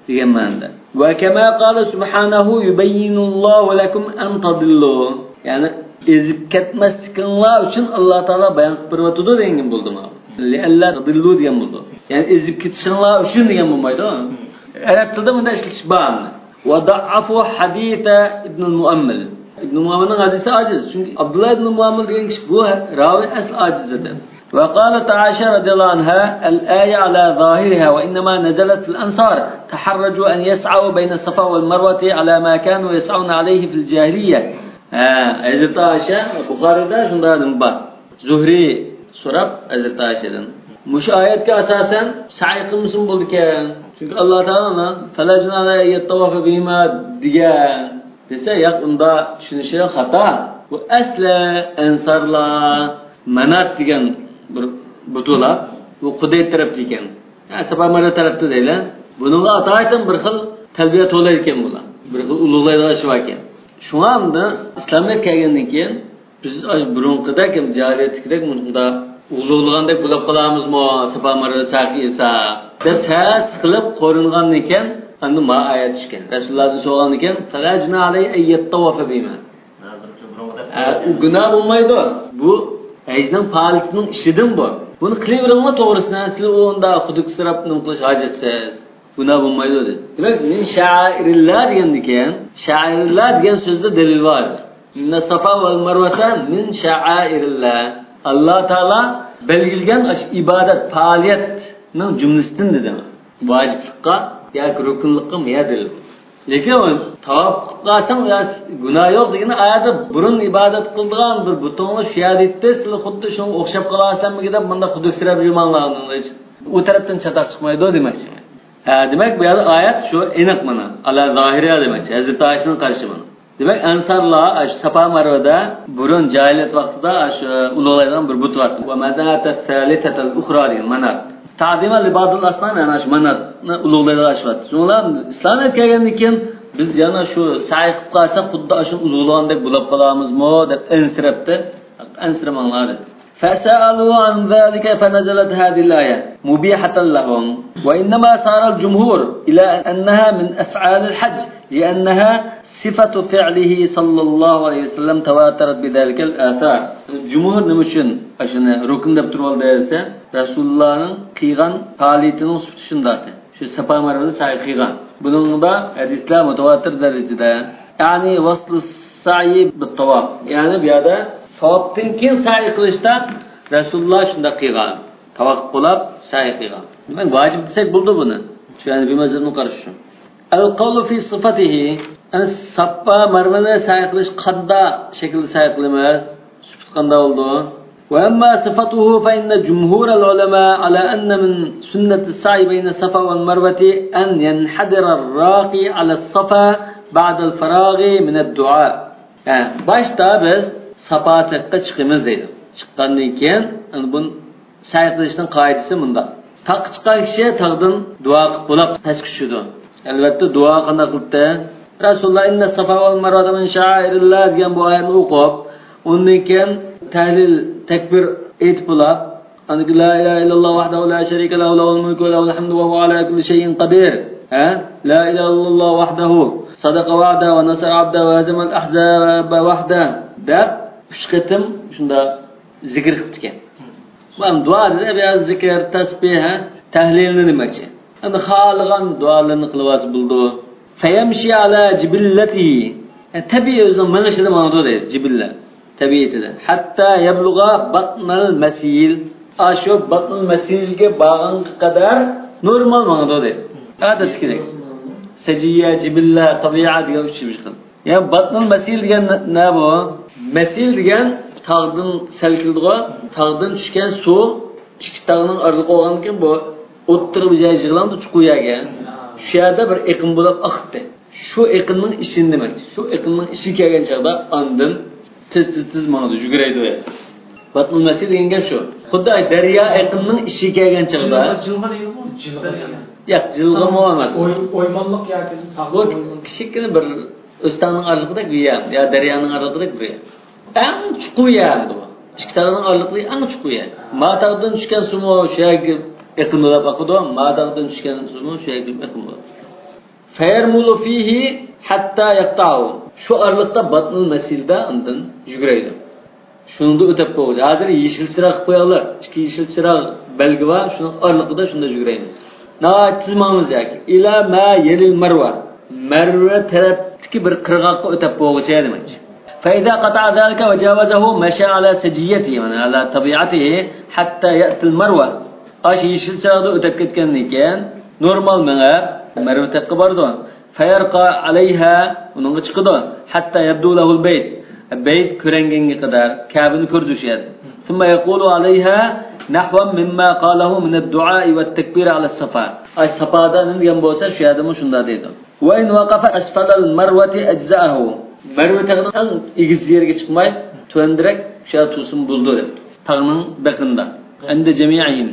دېگەن مەنىدە. وكما قال سبحانه يبين الله لكم أن تضلوا. يەنى ئېزىپ كەتمەسلىكىڭلار ئۈچۈن ئاللا تائالا بايان قىلىپ بېرىۋاتىدۇ دېگەن بولدى مانا. لئلا تضلوا دېگەن بولدى. يەنى ئېزىپ كېتىشىڭلار ئۈچۈن دېگەن بولمايدۇ. ئەرەب تىلىدا بۇنداق ئىشلىتىش بار. وضعفوا حديث ابن المؤمل. ئىبن مۇئەممىلنىڭ ھەدىسى ئاجىز. چۈنكى ئابدۇللا ئىبن مۇئەممىل دېگەن كىشى بۇ راۋى ئەسلى ئاجىز ئىدى. وقالت عائشة رضي الله عنها: الآية على ظاهرها وإنما نزلت في الأنصار، تحرجوا أن يسعوا بين الصفا والمروة على ما كانوا يسعون عليه في الجاهلية. ھە، ھەزرىتى ئائىشە، بۇخارىيدا شۇنداق نېمە بار. زۇھرى سوراپ ھەزرىتى ئائىشەدىن، مۇشۇ ئايەتكە ئاساسەن سەي قىلمىسىمۇ بولىدىكەن. چۈنكى ئاللا تائالا فلا جۇناھە ئەن يەتتەۋافە بىھىما دېگەن دېسە، ياق، ئۇنداق چۈشىنىشى خاتا. بۇ ئەسلى ئەنسارلار مانات دېگەن بىر بۇت بولار. بۇ قۇدەيت تەرەپتە ئىكەن. ھە، ساپا مەرۋە تەرەپتە دەيلى. بۇنىڭغا ئاتايىتەن بىر خىل تەلبىيە توۋلايدىكەن بۇلار. بىر خىل ئۇلۇغلايدىغان ئىشى باركەن. شۇڭا ئەمدى ئىسلامىيەت كەلگەندىن كېيىن بىز ئاشۇ بۇرۇنقىدەك، ھەم جاھىلىيەتتىكىدەك مۇنداق ئۇلۇغلىغاندەك بولۇپ قالامىزمۇ، ساپا مەرۋە سەي قىلسا دەپ سەل قىلىپ قورۇنغاندىن كېيىن، ئاندىن ما ئايەت چۈشكەن. رەسۇلۇللاھتىن سورىغاندىن كېيىن، فلا جناح عليه أن يطوف بهما. ئە، ئۇ گۇناھ بولمايدۇ. بۇ ھەجنىڭ پائالىيىتىنىڭ ئىچىدىن بۇ. بۇنى قىلىۋېرىڭلار توغرىسىنى، سىلەر ئۇندا خۇدۇكسىراپ نېمە قىلىش ھاجەتسىز. گۇناھ بولمايدۇ دېدى. دېمەك، من شائىرىللا دېگەندىن كېيىن، شائىرىللا دېگەن سۆزدە دەلىل بار. إن الصفا والمروة من شعائر الله. ئاللا تائالا بەلگىلىگەن ئاشۇ ئىبادەت، پائالىيەتنىڭ جۈملىسىدىن دېدى. ۋاجىپلىققا ياكى رۇكۇنلۇققا يا دەلىل. لېكىن ئۇ تاۋاپ قىلىپ قالساڭ يا گۇناھ يوق دېگىنى، ئايەتتە بۇرۇن ئىبادەت قىلىدىغان بىر بۇتۇڭلار شۇ يەردە ئىدى، سىلەر خۇددى شۇنىڭغا ئوخشاپ قالارسەنمىكىن دەپ مۇنداق خۇدۈكسىرەپ يۈرمەڭلار، ئۇ تەرەپتىن چاتاق چىقمايدۇ دېمەكچى. ھە، دېمەك، بۇ يەردە ئايەت شۇ ئېنىق مانا. ئالا زاھىرىھا دېمەكچى، ھەزرىتى ئائىشىنىڭ قارىشى مانا. دېمەك، ئەنسارلار ئاشۇ ساپا مەرۋىدە بۇرۇن جاھىلىيەت ۋاقتىدا ئاشۇ ئۇلۇغلايدىغان بىر بۇت بار. ومناة الثالثة الأخرى دېگەن مانات. تعظيما لبعض الأصنام، يەنى ئاشۇ ماناتنى ئۇلۇغلايدىغان ئاشۇ بۇت. شۇڭلار ئىسلامىيەت كەلگەندىن كېيىن بىز يەنە شۇ سەي قىلىپ قالساق خۇددى ئاشۇ ئۇلۇغلىغاندەك بولۇپ قالامىزمۇ دەپ ئەنسىرەپتۇ. ئەنسىرىمەڭلار دېدى. فسألوا عن ذلك فنزلت هذه الآية مبيحة لهم. وإنما سار الجمهور إلى أنها من أفعال الحج لأنها صفة فعله صلى الله عليه وسلم تواترت بذلك الآثار. جۇمھۇر نېمە ئۈچۈن ئاشۇنى رۇكۇن دەپ تۇرۇۋالدى دېسە، رەسۇلۇللانىڭ قىلغان پائالىيىتىنىڭ سۈپىتى شۇنداق. شۇ ساپا مەرۋىنى سەي قىلغان. بۇنىڭدا ھەدىسلەر مۇتەۋاتىر دەرىجىدە. يەنى ۋەسلۇ سەي بىت تاۋاپ. يەنى بۇ يەردە تاۋاپتىن كېيىن سەي قىلىشتا رەسۇلۇللا شۇنداق قىلغان. تاۋاپ قىلىپ سەي قىلغان. دېمەك، ۋاجىپ دېسەك بولىدۇ بۇنى. شۇ يەنى بىر مەزھەپنىڭ قارىشى شۇ. القول في صفته. يەنى ساپا مەرۋىنى سەي قىلىش قانداق شەكىلدە سەي قىلىمىز؟ سۈپىتى قانداق بولىدۇ؟ وأما صفته فإن جمهور العلماء على أن من سنة السعي بين الصفا والمروة أن ينحدر الراقي على الصفا بعد الفراغ من الدعاء. ھە، باشتا بىز ساپا تاغقا چىقىمىز دەيدۇ. چىققاندىن كېيىن، ئەنە بۇ سەي قىلىشنىڭ قائىدىسى مۇنداق. تاغقا چىققان كىشى تاغدىن دۇئا قىلىپ بولاپ پەسكە چۈشىدۇ. ئەلۋەتتە، دۇئا قانداق قىلىپتۇ؟ رەسۇلۇللا «إن الصفا والمروة من شعائر الله» دېگەن بۇ ئايەتنى ئوقۇپ، ئۇندىن كېيىن تەھلىل، تەكبىر ئېيتىپ بولاپ، ئاندىن كېيىن «لا إله إلا الله وحده لا شريك له، له الملك وله الحمد وهو على كل شيء قدير». ھە؟ «لا إله إلا الله وحده صدق وعده ونصر عبده وهزم الأحزاب وحده» دەپ ئۈچ قېتىم شۇنداق زىكىر قىپتىكەن. مانا دۇئا دېدى، بىر زىكىر، تەسبىھ، ھە، تەھلىلنى دېمەكچى. ئەمدى خالىغان دۇئالىرىنى قىلىۋالسا بولىدۇ. فيمشي على جبلته. يەنى تەبىئىي ئۆزىنىڭ مېڭىشىدا ماڭىدۇ دەيدۇ، جىبىللە، تەبىئىتىدە. حتى يبلغ بطن المسيل. ئاشۇ بطن المسيلگە بارغانغا قەدەر نورمال ماڭىدۇ دەيدۇ. ئادەتتىكىدەك. سەجىيە، جىبىللە، تەبىئە دېگەن ئۈچ خىل. يا باتنۇل مەسىل دېگەن نە، نە بۇ؟ مەسىل دېگەن تاغدىن سەل كېلىدىغۇ، تاغدىن چۈشكەن سۇ، ئىككى تاغنىڭ ئارىلىقى بولغاندىكىن بۇ ئوتتۇرا بىر جاي يىغىلامدۇ، چوقۇر يەرگە. شۇ يەردە بىر ئېقىن بولۇپ ئاقتى. شۇ ئېقىننىڭ ئىچىنى دېمەكچى. شۇ ئېقىننىڭ ئىچىگە كەلگەن چاغدا ئاندىن تېز، تېز، تېز ماڭىدۇ، يۈگۈرەيدۇ. باتنۇل مەسىل دېگەن گەپ شۇ. خۇددى دەريا ئېقىننىڭ ئىچىگە كەلگەن چاغدا. جىلغا، جىلغا دەيدۇ. ياق، جىلغىمۇ ئەمەس. ئوي-، ئويمانلىق ياكى تاغ بۇ ئويمانلىق. كىچىككىنە بىر ئۆستەڭنىڭ ئارىلىقىدەك بىر يەر، يا دەريانىڭ ئارىلىقىدەك بىر يەر. ئەڭ چوقۇر يەر ئەمدى بۇ. ئىككى تاغنىڭ ئارىلىقىدىكى ئەڭ چوقۇر يەر. ما تاغدىن چۈشكەن سۇمۇ شۇ يەرگە ئېقىن بولۇپ ئاقىدۇ، ما تاغدىن چۈشكەن سۇمۇ شۇ يەرگە ئېقىن بولىدۇ. فيرمل فيه حتى يقطعه. شۇ ئارىلىقتا باتنۇل مەسىلدا ئاندىن يۈگۈرەيدۇ. شۇنىڭدا ئۆتەپ بولغۇچە. ھازىر يېشىل چىراغ قىلىپ قويۇڭلار. ئىككى يېشىل چىراغ بەلگە بار، شۇنىڭ ئارىلىقىدا شۇنداق يۈگۈرەيمىز. ناھايىتى تېز ماڭىمىز ياكى. إلى ما يلي المروة. مەرۋە تەرەپتىكى بىر قىرغاققا ئۆتەپ بولغۇچە دېمەكچى. فإذا قطع ذلك وجاوزه مشى على سجيته، يەنى على طبيعته، حتى يأتي المروة. ئاشۇ يېشىل چىراغدا ئۆتەپ كەتكەندىن كېيىن، نورمال مېڭىپ، مەرۋە تاغقا بارىدۇ. فيرقى عليها، ئۇنىڭغا چىقىدۇ. حتى يبدو له البيت، بەيت كۆرۈنگەنگە قەدەر، كەبىنى كۆرىدۇ شۇ يەردە. ثم يقول عليها نحوا مما قاله من الدعاء والتكبير على الصفا. ئاي ساپادا نېمە دېگەن بولسا، شۇ يەردىمۇ شۇنداق دەيدۇ. وإن وقف أسفل المروة أجزأه. مەرۋە تېغىنىڭ ئەڭ ئېگىز يېرىگە چىقماي، تۆۋەندىرەك شۇ يەردە تۇرسىمۇ بولىدۇ دەپتۇ. تاغنىڭ بېقىنىدا. عند جميعهم.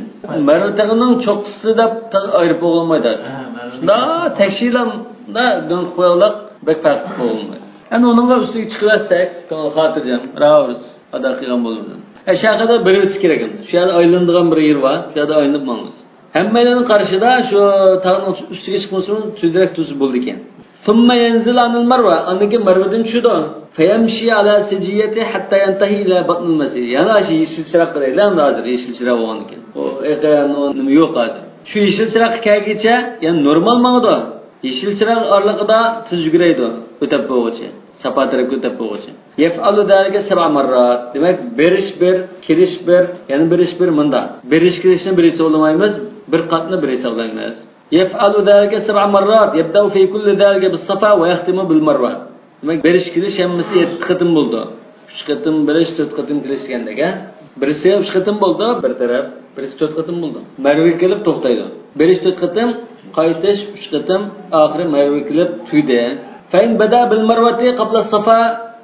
مەرۋە تېغىنىڭ چوققىسى دەپ تاغ ئايرىپ بولغىلى بولمايدۇ. ھە، مەرۋە شۇنداق تەكشىلەمدە دۆڭ قويۇقلۇق بەك پەرق قىلىپ بولغىلى بولمايدۇ. ئەنە ئۇنىڭغا ئۈستىگە چىقىۋەتسەك، خاتىرجەم، راۋۇرۇس ئادا قىلغان بولىمىز. ئەشۇ يەردە بېرىۋېتىش كېرەك. شۇ يەردە ئايلىنىدىغان بىر يېرى بار. شۇ يەردە ئايلىنىپ ماڭىمىز. ھەممەيلەننىڭ قارىشىدا شۇ تاغنىڭ ئۈستىگە چىقمىسىمۇ تۈزرەك تۇرسا بولىدىكەن. ثم ينزل عن المروة، ئاندىن كېيىن مەرۋىدىن چۈشىدۇ. فيمشي على سجيته حتى ينتهي إلى بطن المسير. يەنە شۇ يېشىل چىراغ قارايلى، ئەمدى ھازىر يېشىل چىراغ بولغاندىكىن. ئۇ ئېقىن، ئۇ نېمە يوق ھازىر. شۇ يېشىل چىراغقا كەلگىچە، يەنە نورمال ماڭىدۇ. يېشىل چىراغ ئارىلىقىدا تېز يۈگۈرەيدۇ، ئۆتەپ بولغۇچە، ساپا تەرەپكە ئۆتەپ بولغۇچە. يفعل ذلك سبع مرات. دېمەك، بېرىش بىر، كېلىش بىر، يەنە بېرىش بىر، مۇنداق. بېرىش كېلىشنى بىر ھېسابلىمايمىز، بىر قاتنى بىر ھېسابلايمىز. يفعل ذلك سبع مرات، يبدأ في كل ذلك بالصفا ويختم بالمروة. دېمەك، بېرىش كېلىش ھەممىسى يەتتە قېتىم بولىدۇ. ئۈچ قېتىم بېرىش، تۆت قېتىم كېلىش دېگەندەك، ھە؟ بىرسى ئۈچ قېتىم بولىدۇ، بىر تەرەپ، بىرسى تۆت قېتىم بولىدۇ. مەرۋىگە كېلىپ توختايدۇ. بېرىش تۆت قېتىم، قايتىش ئۈچ قېتىم، ئاخىرى مەرۋىگە كېلىپ تۈگىدى. فإن بدأ بالمروة قبل الصفا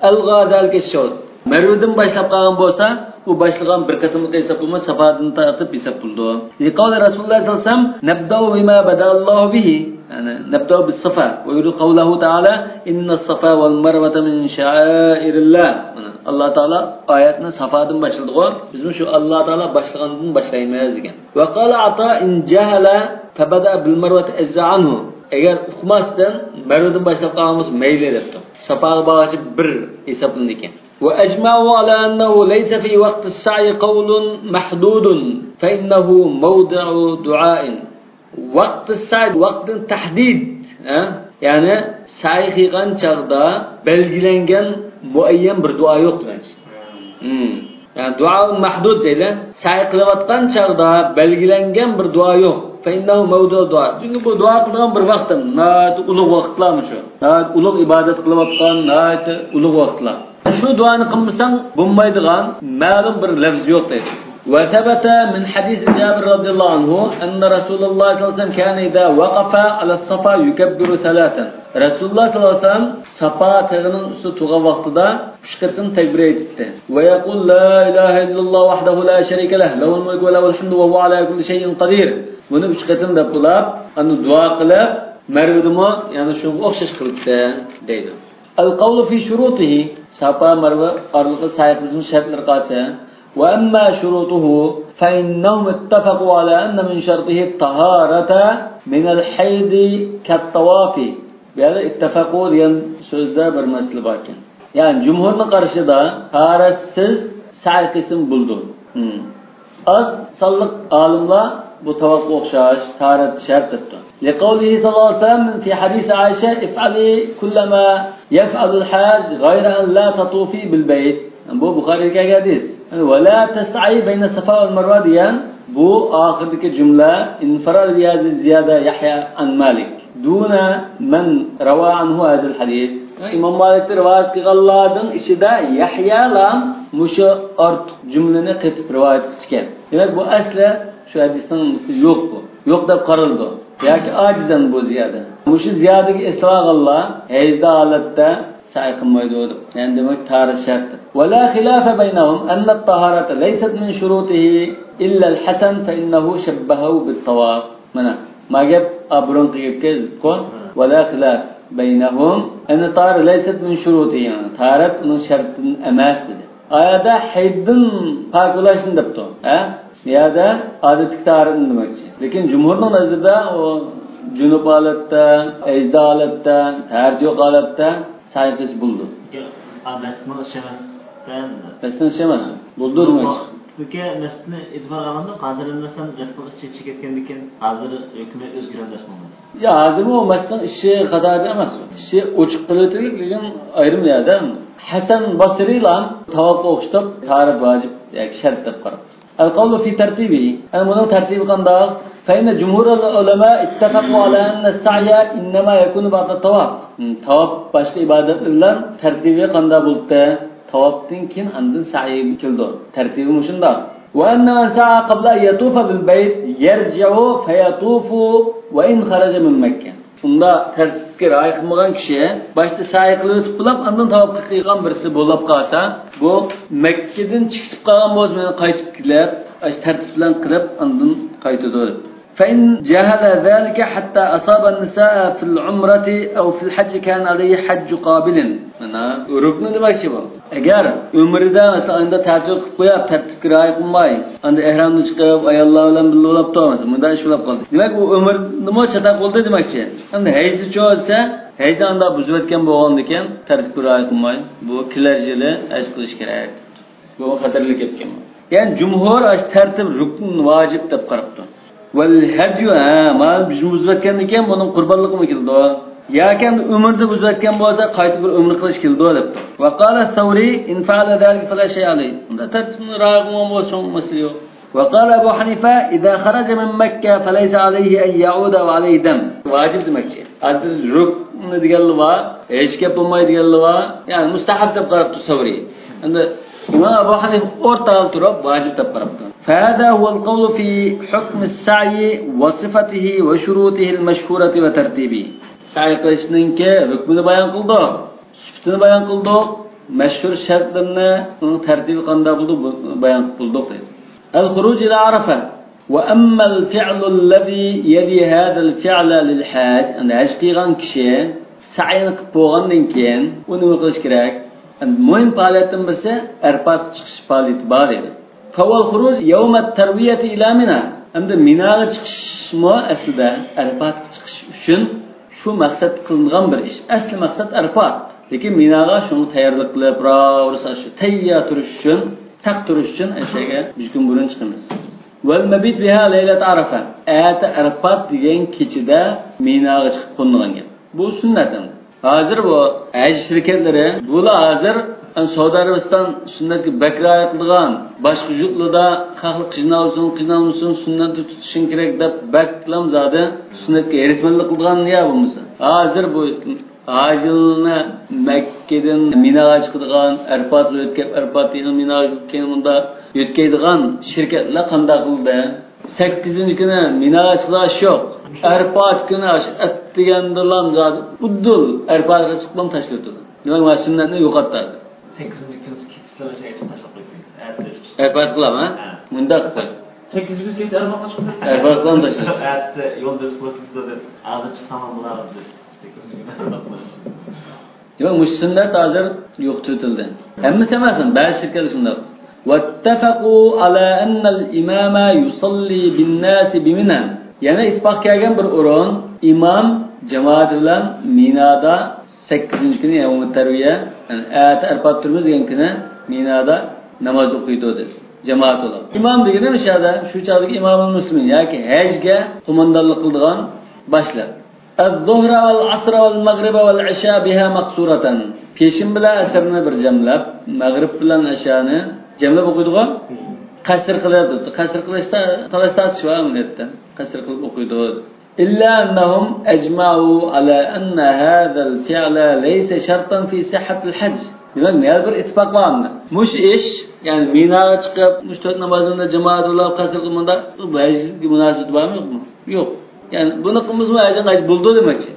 ألغى ذلك الشوط. مەرۋىدىن باشلاپ قالغان بولسا، ئۇ باشلىغان بىر قېتىملىق ھېساب بولماي، سافادىن تارتىپ ھېساب بولىدۇ. لقول رسول الله صلى الله عليه وسلم: نبدأ بما بدأ الله به. يەنى، نبدأ بالصفا. ويرد قوله تعالى: إن الصفا والمروة من شعائر الله. مانا، ئاللا تائالا ئايەتنى سافادىن باشلىدىغۇ. بىزمۇ شۇ ئاللا تائالا باشلىغاندىن باشلايمىز دېگەن. وقال عطاء: إن جهل فبدأ بالمروة أجزأ عنه. ئەگەر ئۇقماستىن مەرۋىدىن باشلاپ قالغان بولسا مەيلى دەپتۇ. سافاغا بارغۇچە بىر ھېسابلىنىدىكەن. وأجمعوا على أنه ليس في وقت السعي قول محدود، فإنه موضع دعاء. ۋاقتى سەي، ۋاقتىنى تەھدىد، ھە؟ يەنى سەي قىلغان چاغدا بەلگىلەنگەن مۇئەييەن بىر دۇئا يوق دېمەكچى. ھىم. يەنى دۇئا مەھدۇد دەيدۇ. سەي قىلىۋاتقان چاغدا بەلگىلەنگەن بىر دۇئا يوق. فإنه موضع دعاء. چۈنكى بۇ دۇئا قىلىدىغان بىر ۋاقىت، ناھايىتى ئۇلۇغ ۋاقىتلار مۇشۇ. ناھايىتى ئۇلۇغ ئىبادەت قىلىۋاتقان، ناھايىتى ئۇلۇغ ۋاقىتلار. شۇ دۇئانى قىلمىساڭ بولمايدىغان مەلۇم بىر لەفز يوق دەيدۇ. وثبت من حديث جابر رضي الله عنه أن رسول الله صلى الله عليه وسلم كان إذا وقف على الصفا يكبر ثلاثا. رەسۇلۇللا ساللاللاھۇ ئەلەيھى ۋەسەللەم ساپا تېغىنىڭ ئۈستىدە تۇرغان ۋاقتىدا ئۈچ قېتىم تەكبىر ئېيتتى. ويقول: لا إله إلا الله وحده لا شريك له، له الملك وله الحمد وهو على كل شيء قدير. بۇنى ئۈچ قېتىم دەپ بولۇپ، ئاندىن دۇئا قىلىپ، مەرۋىدىمۇ يەنە شۇنىڭغا ئوخشاش قىلىپتۇ دەيدۇ. القول في شروطه، ساپا مەرۋە ئارىلىقىدا سەي قىلىشنىڭ شەرتلىرى قالسا. وأما شروطه فإنهم اتفقوا على أن من شرطه الطهارة من الحيض كالطواف. بۇ يەردە اتفقوا دېگەن سۆزدە بىر مەسىلە بار ئىكەن. يەنى جۇمھۇرنىڭ قارىشىدا تاھارەتسىز سەي قىلسىمۇ بولىدۇ. ھىم. ئاز سانلىق ئالىملار بۇ تاۋاپقا ئوخشاش تاھارەت شەرت دەپتۇ. لقوله صلى الله عليه وسلم في حديث عائشة: افعلي كل ما يفعل الحاج غير أن لا تطوفي بالبيت. بۇ بۇخارىيدا كەلگەن ھەدىس. ولا تسعي بين الصفا والمروة دېگەن بۇ ئاخىرىدىكى جۈملە انفرد بهذه الزيادة يحيى عن مالك دون من روى عنه هذا الحديث. ئىمام مالىكتىن رىۋايەت قىلغانلارنىڭ ئىچىدە يەھيالام مۇشۇ ئارتۇق جۈملىنى قېتىپ رىۋايەت قىلىدىكەن. دېمەك، بۇ ئەسلى شۇ ھەدىسنىڭ مىسلى يوق بۇ. يوق دەپ قارىلىدۇ. ياكى ئاجىزەن بۇ زىيادە. مۇشۇ زىيادىگە ئېسىلىۋالغانلار ھەيزدە ھالەتتە سەي قىلمايدۇ دەپ. يەنى دېمەك، تاھارەت شەرت. ولا خلاف بينهم أن الطهارة ليست من شروطه إلا الحسن فإنه شبهه بالطواف. مانا، ما گەپ، ئا، بۇرۇنقى گەپكە زىتقۇ. ولا خلاف بينهم أن الطهارة ليست من شروطه. تاھارەت ئۇنىڭ شەرتىدىن ئەمەس دېدى. ئايەتتە ھەيزدىن پاك بولۇشنى دەپتۇ. ھە؟ بۇ يەردە ئادەتتىكى تاھارەتنى دېمەكچى. لېكىن جۇمھۇرنىڭ نەزىرىدە ئۇ جۇنۇپ ھالەتتە، ھەيزدە ھالەتتە، تاھارىتى يوق ھالەتتە سەي قىلسا بولىدۇ. لېكىن، ئا، مەسچىتنىڭ ئىچى ئەمەس. مەسچىتنىڭ ئىچى ئەمەس. بولىدۇ دېمەكچى. چۈنكى مەسچىتنى ئېتىبارغا ئالغاندا، ھازىر ئەمدى مەسچىتنىڭ ئىچى ئىچىگە كەتكەندىكىن، ھازىر ھۆكمى ئۆزگىرەمدۇ مەسچىتنىڭ؟ يا، ھازىرمۇ مەسچىتنىڭ ئىچى قاتارىدا ئەمەس. ئىچى ئوچۇق قېلىۋېتىلگەن، لېكىن ئايرىم يەردە. ھەسەن باسرىلا تاۋاپقا ئوخشىتىپ، تاھارەت ۋاجىپ ياكى شەرت دەپ قاراپتۇ. القول في ترتيبه. ئەنە بۇنىڭ تەرتىبى قانداق؟ فإن جمهور العلماء اتفقوا على أن السعي إنما يكون بعد الطواف. ھىم، تاۋاپ باشقا ئىبادەتلەر بىلەن تەرتىبى قانداق بولۇپتۇ؟ تاۋاپتىن كېيىن ئاندىن سەي كېلىدۇ. تەرتىبى مۇشۇنداق. وأن من سعى قبل أن يطوف بالبيت يرجع فيطوف وإن خرج من مكة. ئۇنداق تەرتىپكە رىئايە قىلمىغان كىشى باشتا سەي قىلىۋېتىپ بولۇپ، ئاندىن تاۋاپ قىلغان بىرسى بولۇپ قالسا، بۇ مەككىدىن چىقىپ قالغان بولسا، مانا قايتىپ كېلىپ، ئاشۇ تەرتىپ بىلەن قىلىپ، ئاندىن قايتىدۇ. فإن جهل ذلك حتى أصاب النساء في العمرة أو في الحج كان عليه حج قابل. مانا رۇكنى دېمەكچى بۇ. ئەگەر ئۆمرىدە، مەسىلەن، ئاينىدا تەتۈر قىلىپ قويۇپ، تەرتىپكە رىئايە قىلماي، ئەمدى ئېھرامدىن چىقىپ، ئاياللار بىلەن بىللە بولۇپ تۇرمىسا، مۇنداق ئىش بولۇپ قالدى. دېمەك، ئۇ ئۆمرىنىمۇ چاتاق بولدى دېمەكچى. ئەمدى ھەجدىچۇ دېسە، ھەجنى ئانداق بۇزۇۋەتكەن بولغاندىكىن، تەرتىپكە رىئايە قىلماي، بۇ كېلەر يىلى ھەج قىلىش كېرەك. بۇ خەتەرلىك گەپكەن. يەنى جۇمھۇر ئاشۇ تەرتىپ رۇكن ۋاجىپ دەپ قاراپتۇ. ۋەل ھەديۇ، ھە، مانا بۇزۇۋەتكەندىن كېيىن بۇنىڭ قۇربانلىقىمۇ كېلىدۇ. ياكى ئەمدى ئۆمرىدە بۇزۇۋەتكەن بولسا، قايتا بىر ئۆمرە قىلىش كېلىدۇ دەپتۇ. ۋەقالە سەۋرى، ئىن فەئەلە زالىكە فەلا شەيئە ئەلەيھ. بۇندا تەرتىپنى رىئايە قىلغان بولسا چوڭ مەسىلە يوق. ۋەقالە ئەبۇ ھەنىفە، ئىزا خەرەجە مىن مەككە فەلەيسە ئەلەيھى ئەن يەئۇدە ۋە ئەلەيھى دەم. ۋاجىپ دېمەكچى. ھازىر رۇكن دېگەنلەر بار، ھېچ گەپ بولمايدۇ دېگەنلەر بار. يەنى مۇستەھەب دەپ قاراپتۇ سەۋرى. ئەمدى ئىمام ئەبۇ ھەنىفە ئورتاغا تۇرۇپ ۋاجىپ دەپ قاراپتۇ. فەھازا ھۇۋەل قەۋلۇ فى ھۇكمىس سەئيى ۋە سىفەتىھى ۋە شۇرۇتىھىل مەشھۇرەتى ۋە تەرتىبى. سەئي قىلىشنىڭكى ھۆكمىنى بايان قىلدۇق، سۈپىتىنى بايان قىلدۇق، مەشھۇر شەرتلىرىنى، ئۇنىڭ تەرتىبى قانداق بولدى، بۇ بايان قىلدۇق دەيدۇ. ئەل خۇرۇج ئىلە ئارافە. ۋە ئەممەل فىئلۇللەزى يەلى ھازەل فىئلە لىل ھاج. ئەمدى ھەج قىلغان كىشى سەئينى قىلىپ بولغاندىن كېيىن ئۇ نېمە قىلىش كېرەك؟ ئەمدى مۇھىم پائالىيەتتىن بىرسى ئەرپاتقا چىقىش پائالىيىتى بار دەيدۇ. فەھۇۋەل خۇرۇج يەۋمەت تەرۋىيەتى ئىلە مىنا. ئەمدى مىناغا چىقىشمۇ ئەسلىدە ئەرپاتقا چىقىش ئۈچۈن شۇ مەقسەت قىلىنغان بىر ئىش. ئەسلى مەقسەت ئەرپات. لېكىن مىناغا شۇڭا تەييارلىق قىلىپ، راۋۇرسا شۇ تەييار تۇرۇش ئۈچۈن، تەق تۇرۇش ئۈچۈن ئەشەگە بىر كۈن بۇرۇن چىقىمىز. ۋەل مەبىت بىھا لەيلەت ئارافە. ئەتە ئەرپات دېگەن كېچىدە مىناغا چىقىپ قونىدىغان گەپ. بۇ سۈننەت ئەمدى. ھازىر بۇ ھەج شىركەتلىرى، بۇلا ھازىر سەئۇدى ئەرەبىستان سۈننەتكە بەك رىئايە قىلىدىغان، باشقا يۇرتلاردا خەقلەر قىينالسۇن، قىينالمىسۇن، سۈننەتنى تۇتۇشۇڭ كېرەك دەپ بەكلا زادى سۈننەتكە ھېرىسمەنلىك قىلىدىغان يا بولمىسا. ھازىر بۇ ھاجىلارنى مەككىدىن مىناغا چىقىدىغان، ئەرپاتقا يۆتكەپ، ئەرپاتتىن مىناغا كېيىن مۇندا يۆتكەيدىغان شىركەتلەر قانداق قىلدى؟ سەككىزىنچى كۈنى مىناغا چىقىدىغان ئىش يوق. ئەرپات كۈنى ئاشۇ ئەتىگەندىلا زادى ئۇدۇل ئەرپاتقا چىقىپلا تاشلىۋېتىدۇ. دېمەك، مانا سۈننەتنى يوقاتتى ھازىر. سەككىزىنچى كۈنى كېچىسىلا مەسىلەن تاشلاپ قويۇپ قويدى. ئەتىسى ئەرپات قىلامەن، ھە؟ ھە. مۇنداق قىلىپ قويدى. سەككىزىنچى كۈنى كېچىسى ئەرپاتقا چىقىپ قويدى. ئەرپات قىلامەن تاشلاپ. ئەتىسى يول بېسىپ كېتىدۇ دەپ، ھازىر چىقساڭلار بولار دېدى. سەككىزىنچى كۈنى ئەرپات قىلىش. دېمەك، مۇشۇ سۈننەت ھازىر يوقىتىۋېتىلدى. ھەممىسى ئەمەس، بەزى شىركەتلەر شۇنداق. ۋەتتەفەقۇ ئەلا ئەننەل ئىمامە يۇسەللى بىنناسى بىمىنەن. يەنە ئىتتىپاق كەلگەن بىر ئورۇن، ئىمام جامائىتى بىلەن مىنادا سەككىزىنچى كۈنى يەۋمۇت تەرۋىيە، يەنى ئەتە ئەرپات تۇرىمىز دېگەن كۈنى مىنادا ناماز ئوقۇيدۇ دېدى. جامائەت بولۇپ. ئىمام دېگىنى مۇشۇ يەردە، شۇ چاغدىكى ئىمامۇل مۇسلىمىن ياكى ھەجگە قوماندانلىق قىلىدىغان باشلىق. ئەززۇھرە ۋەل ئەسرە ۋەل مەغرىبە ۋەل ئىشا بىھا مەقسۇرەتەن. پېشىن بىلەن ئەسىرنى بىر جەملەپ، مەغرىب بىلەن ئىشانى جەملەپ ئوقۇيدىغۇ؟ قەسر قىلىپ، قەسر قىلىشتا تالاش تارتىش بار ئەمەلىيەتتە. قەسر قىلىپ ئوقۇيدۇ. ئىللا ئەننەھۇم ئەجمەئۇ ئەلا ئەننە ھازەل فىئلە لەيسە شەرتەن فى سىھھەتىل ھەج. دېمەك، يەنە بىر ئىتتىپاق بار ئەمدى. مۇشۇ ئىش، يەنى مىناغا چىقىپ، مۇشۇ تۆت نامازنى جامائەت بىلەن قەسر قىلىپ مۇنداق، بۇ ھەجگە مۇناسىۋىتى بارمۇ يوقمۇ؟ يوق. يەنى بۇنى قىلمىسىمۇ ھەجنىڭ ھەج بولىدۇ دېمەكچى.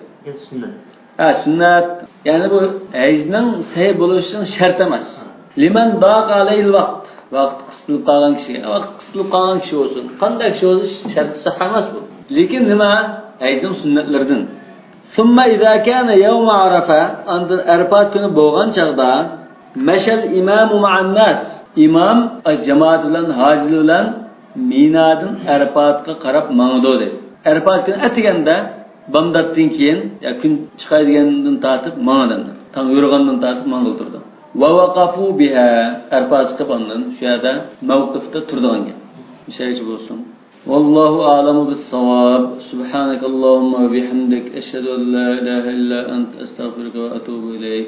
سۈننەت. ھە، سۈننەت. يەنى بۇ ھەجنىڭ سەھىھ بولۇشى ئۈچۈن شەرت ئەمەس. لىمەن ضاق ئەلەيھىل ۋاقىت. ۋاقىت قىستىلىپ قالغان كىشىگە. ۋاقىت قىستىلىپ قالغان كىشى بولسۇن. قانداق كىشى بولسا شەرتى سەھىھ ئەمەس بۇ. لېكىن نېمە؟ ھەجنىڭ سۈننەتلىرىدىن. ثم إذا كان يوم عرفة، ئاندىن ئەرپات كۈنى بولغان چاغدا، مشى الإمام مع الناس، ئىمام جامائەت بىلەن، ھاجىلار بىلەن مىنادىن ئەرپاتقا قاراپ ماڭىدۇ دەيدۇ. ئەرپات كۈنى ئەتىگەندە بامداتتىن كېيىن، يا كۈن چىقاي دېگەندىن تارتىپ ماڭىدۇ، تاڭ يورۇغاندىن تارتىپ ماڭغىلى تۇرىدۇ. ووقفوا بها، ئەرپات چىقىپ ئاندىن شۇ يەردە مەۋقىفتە تۇرىدىغان گەپ. مۇشۇ يەرگىچە بولسۇن. والله أعلم بالصواب. سبحانك اللهم وبحمدك، أشهد أن لا إله إلا أنت، أستغفرك وأتوب إليك.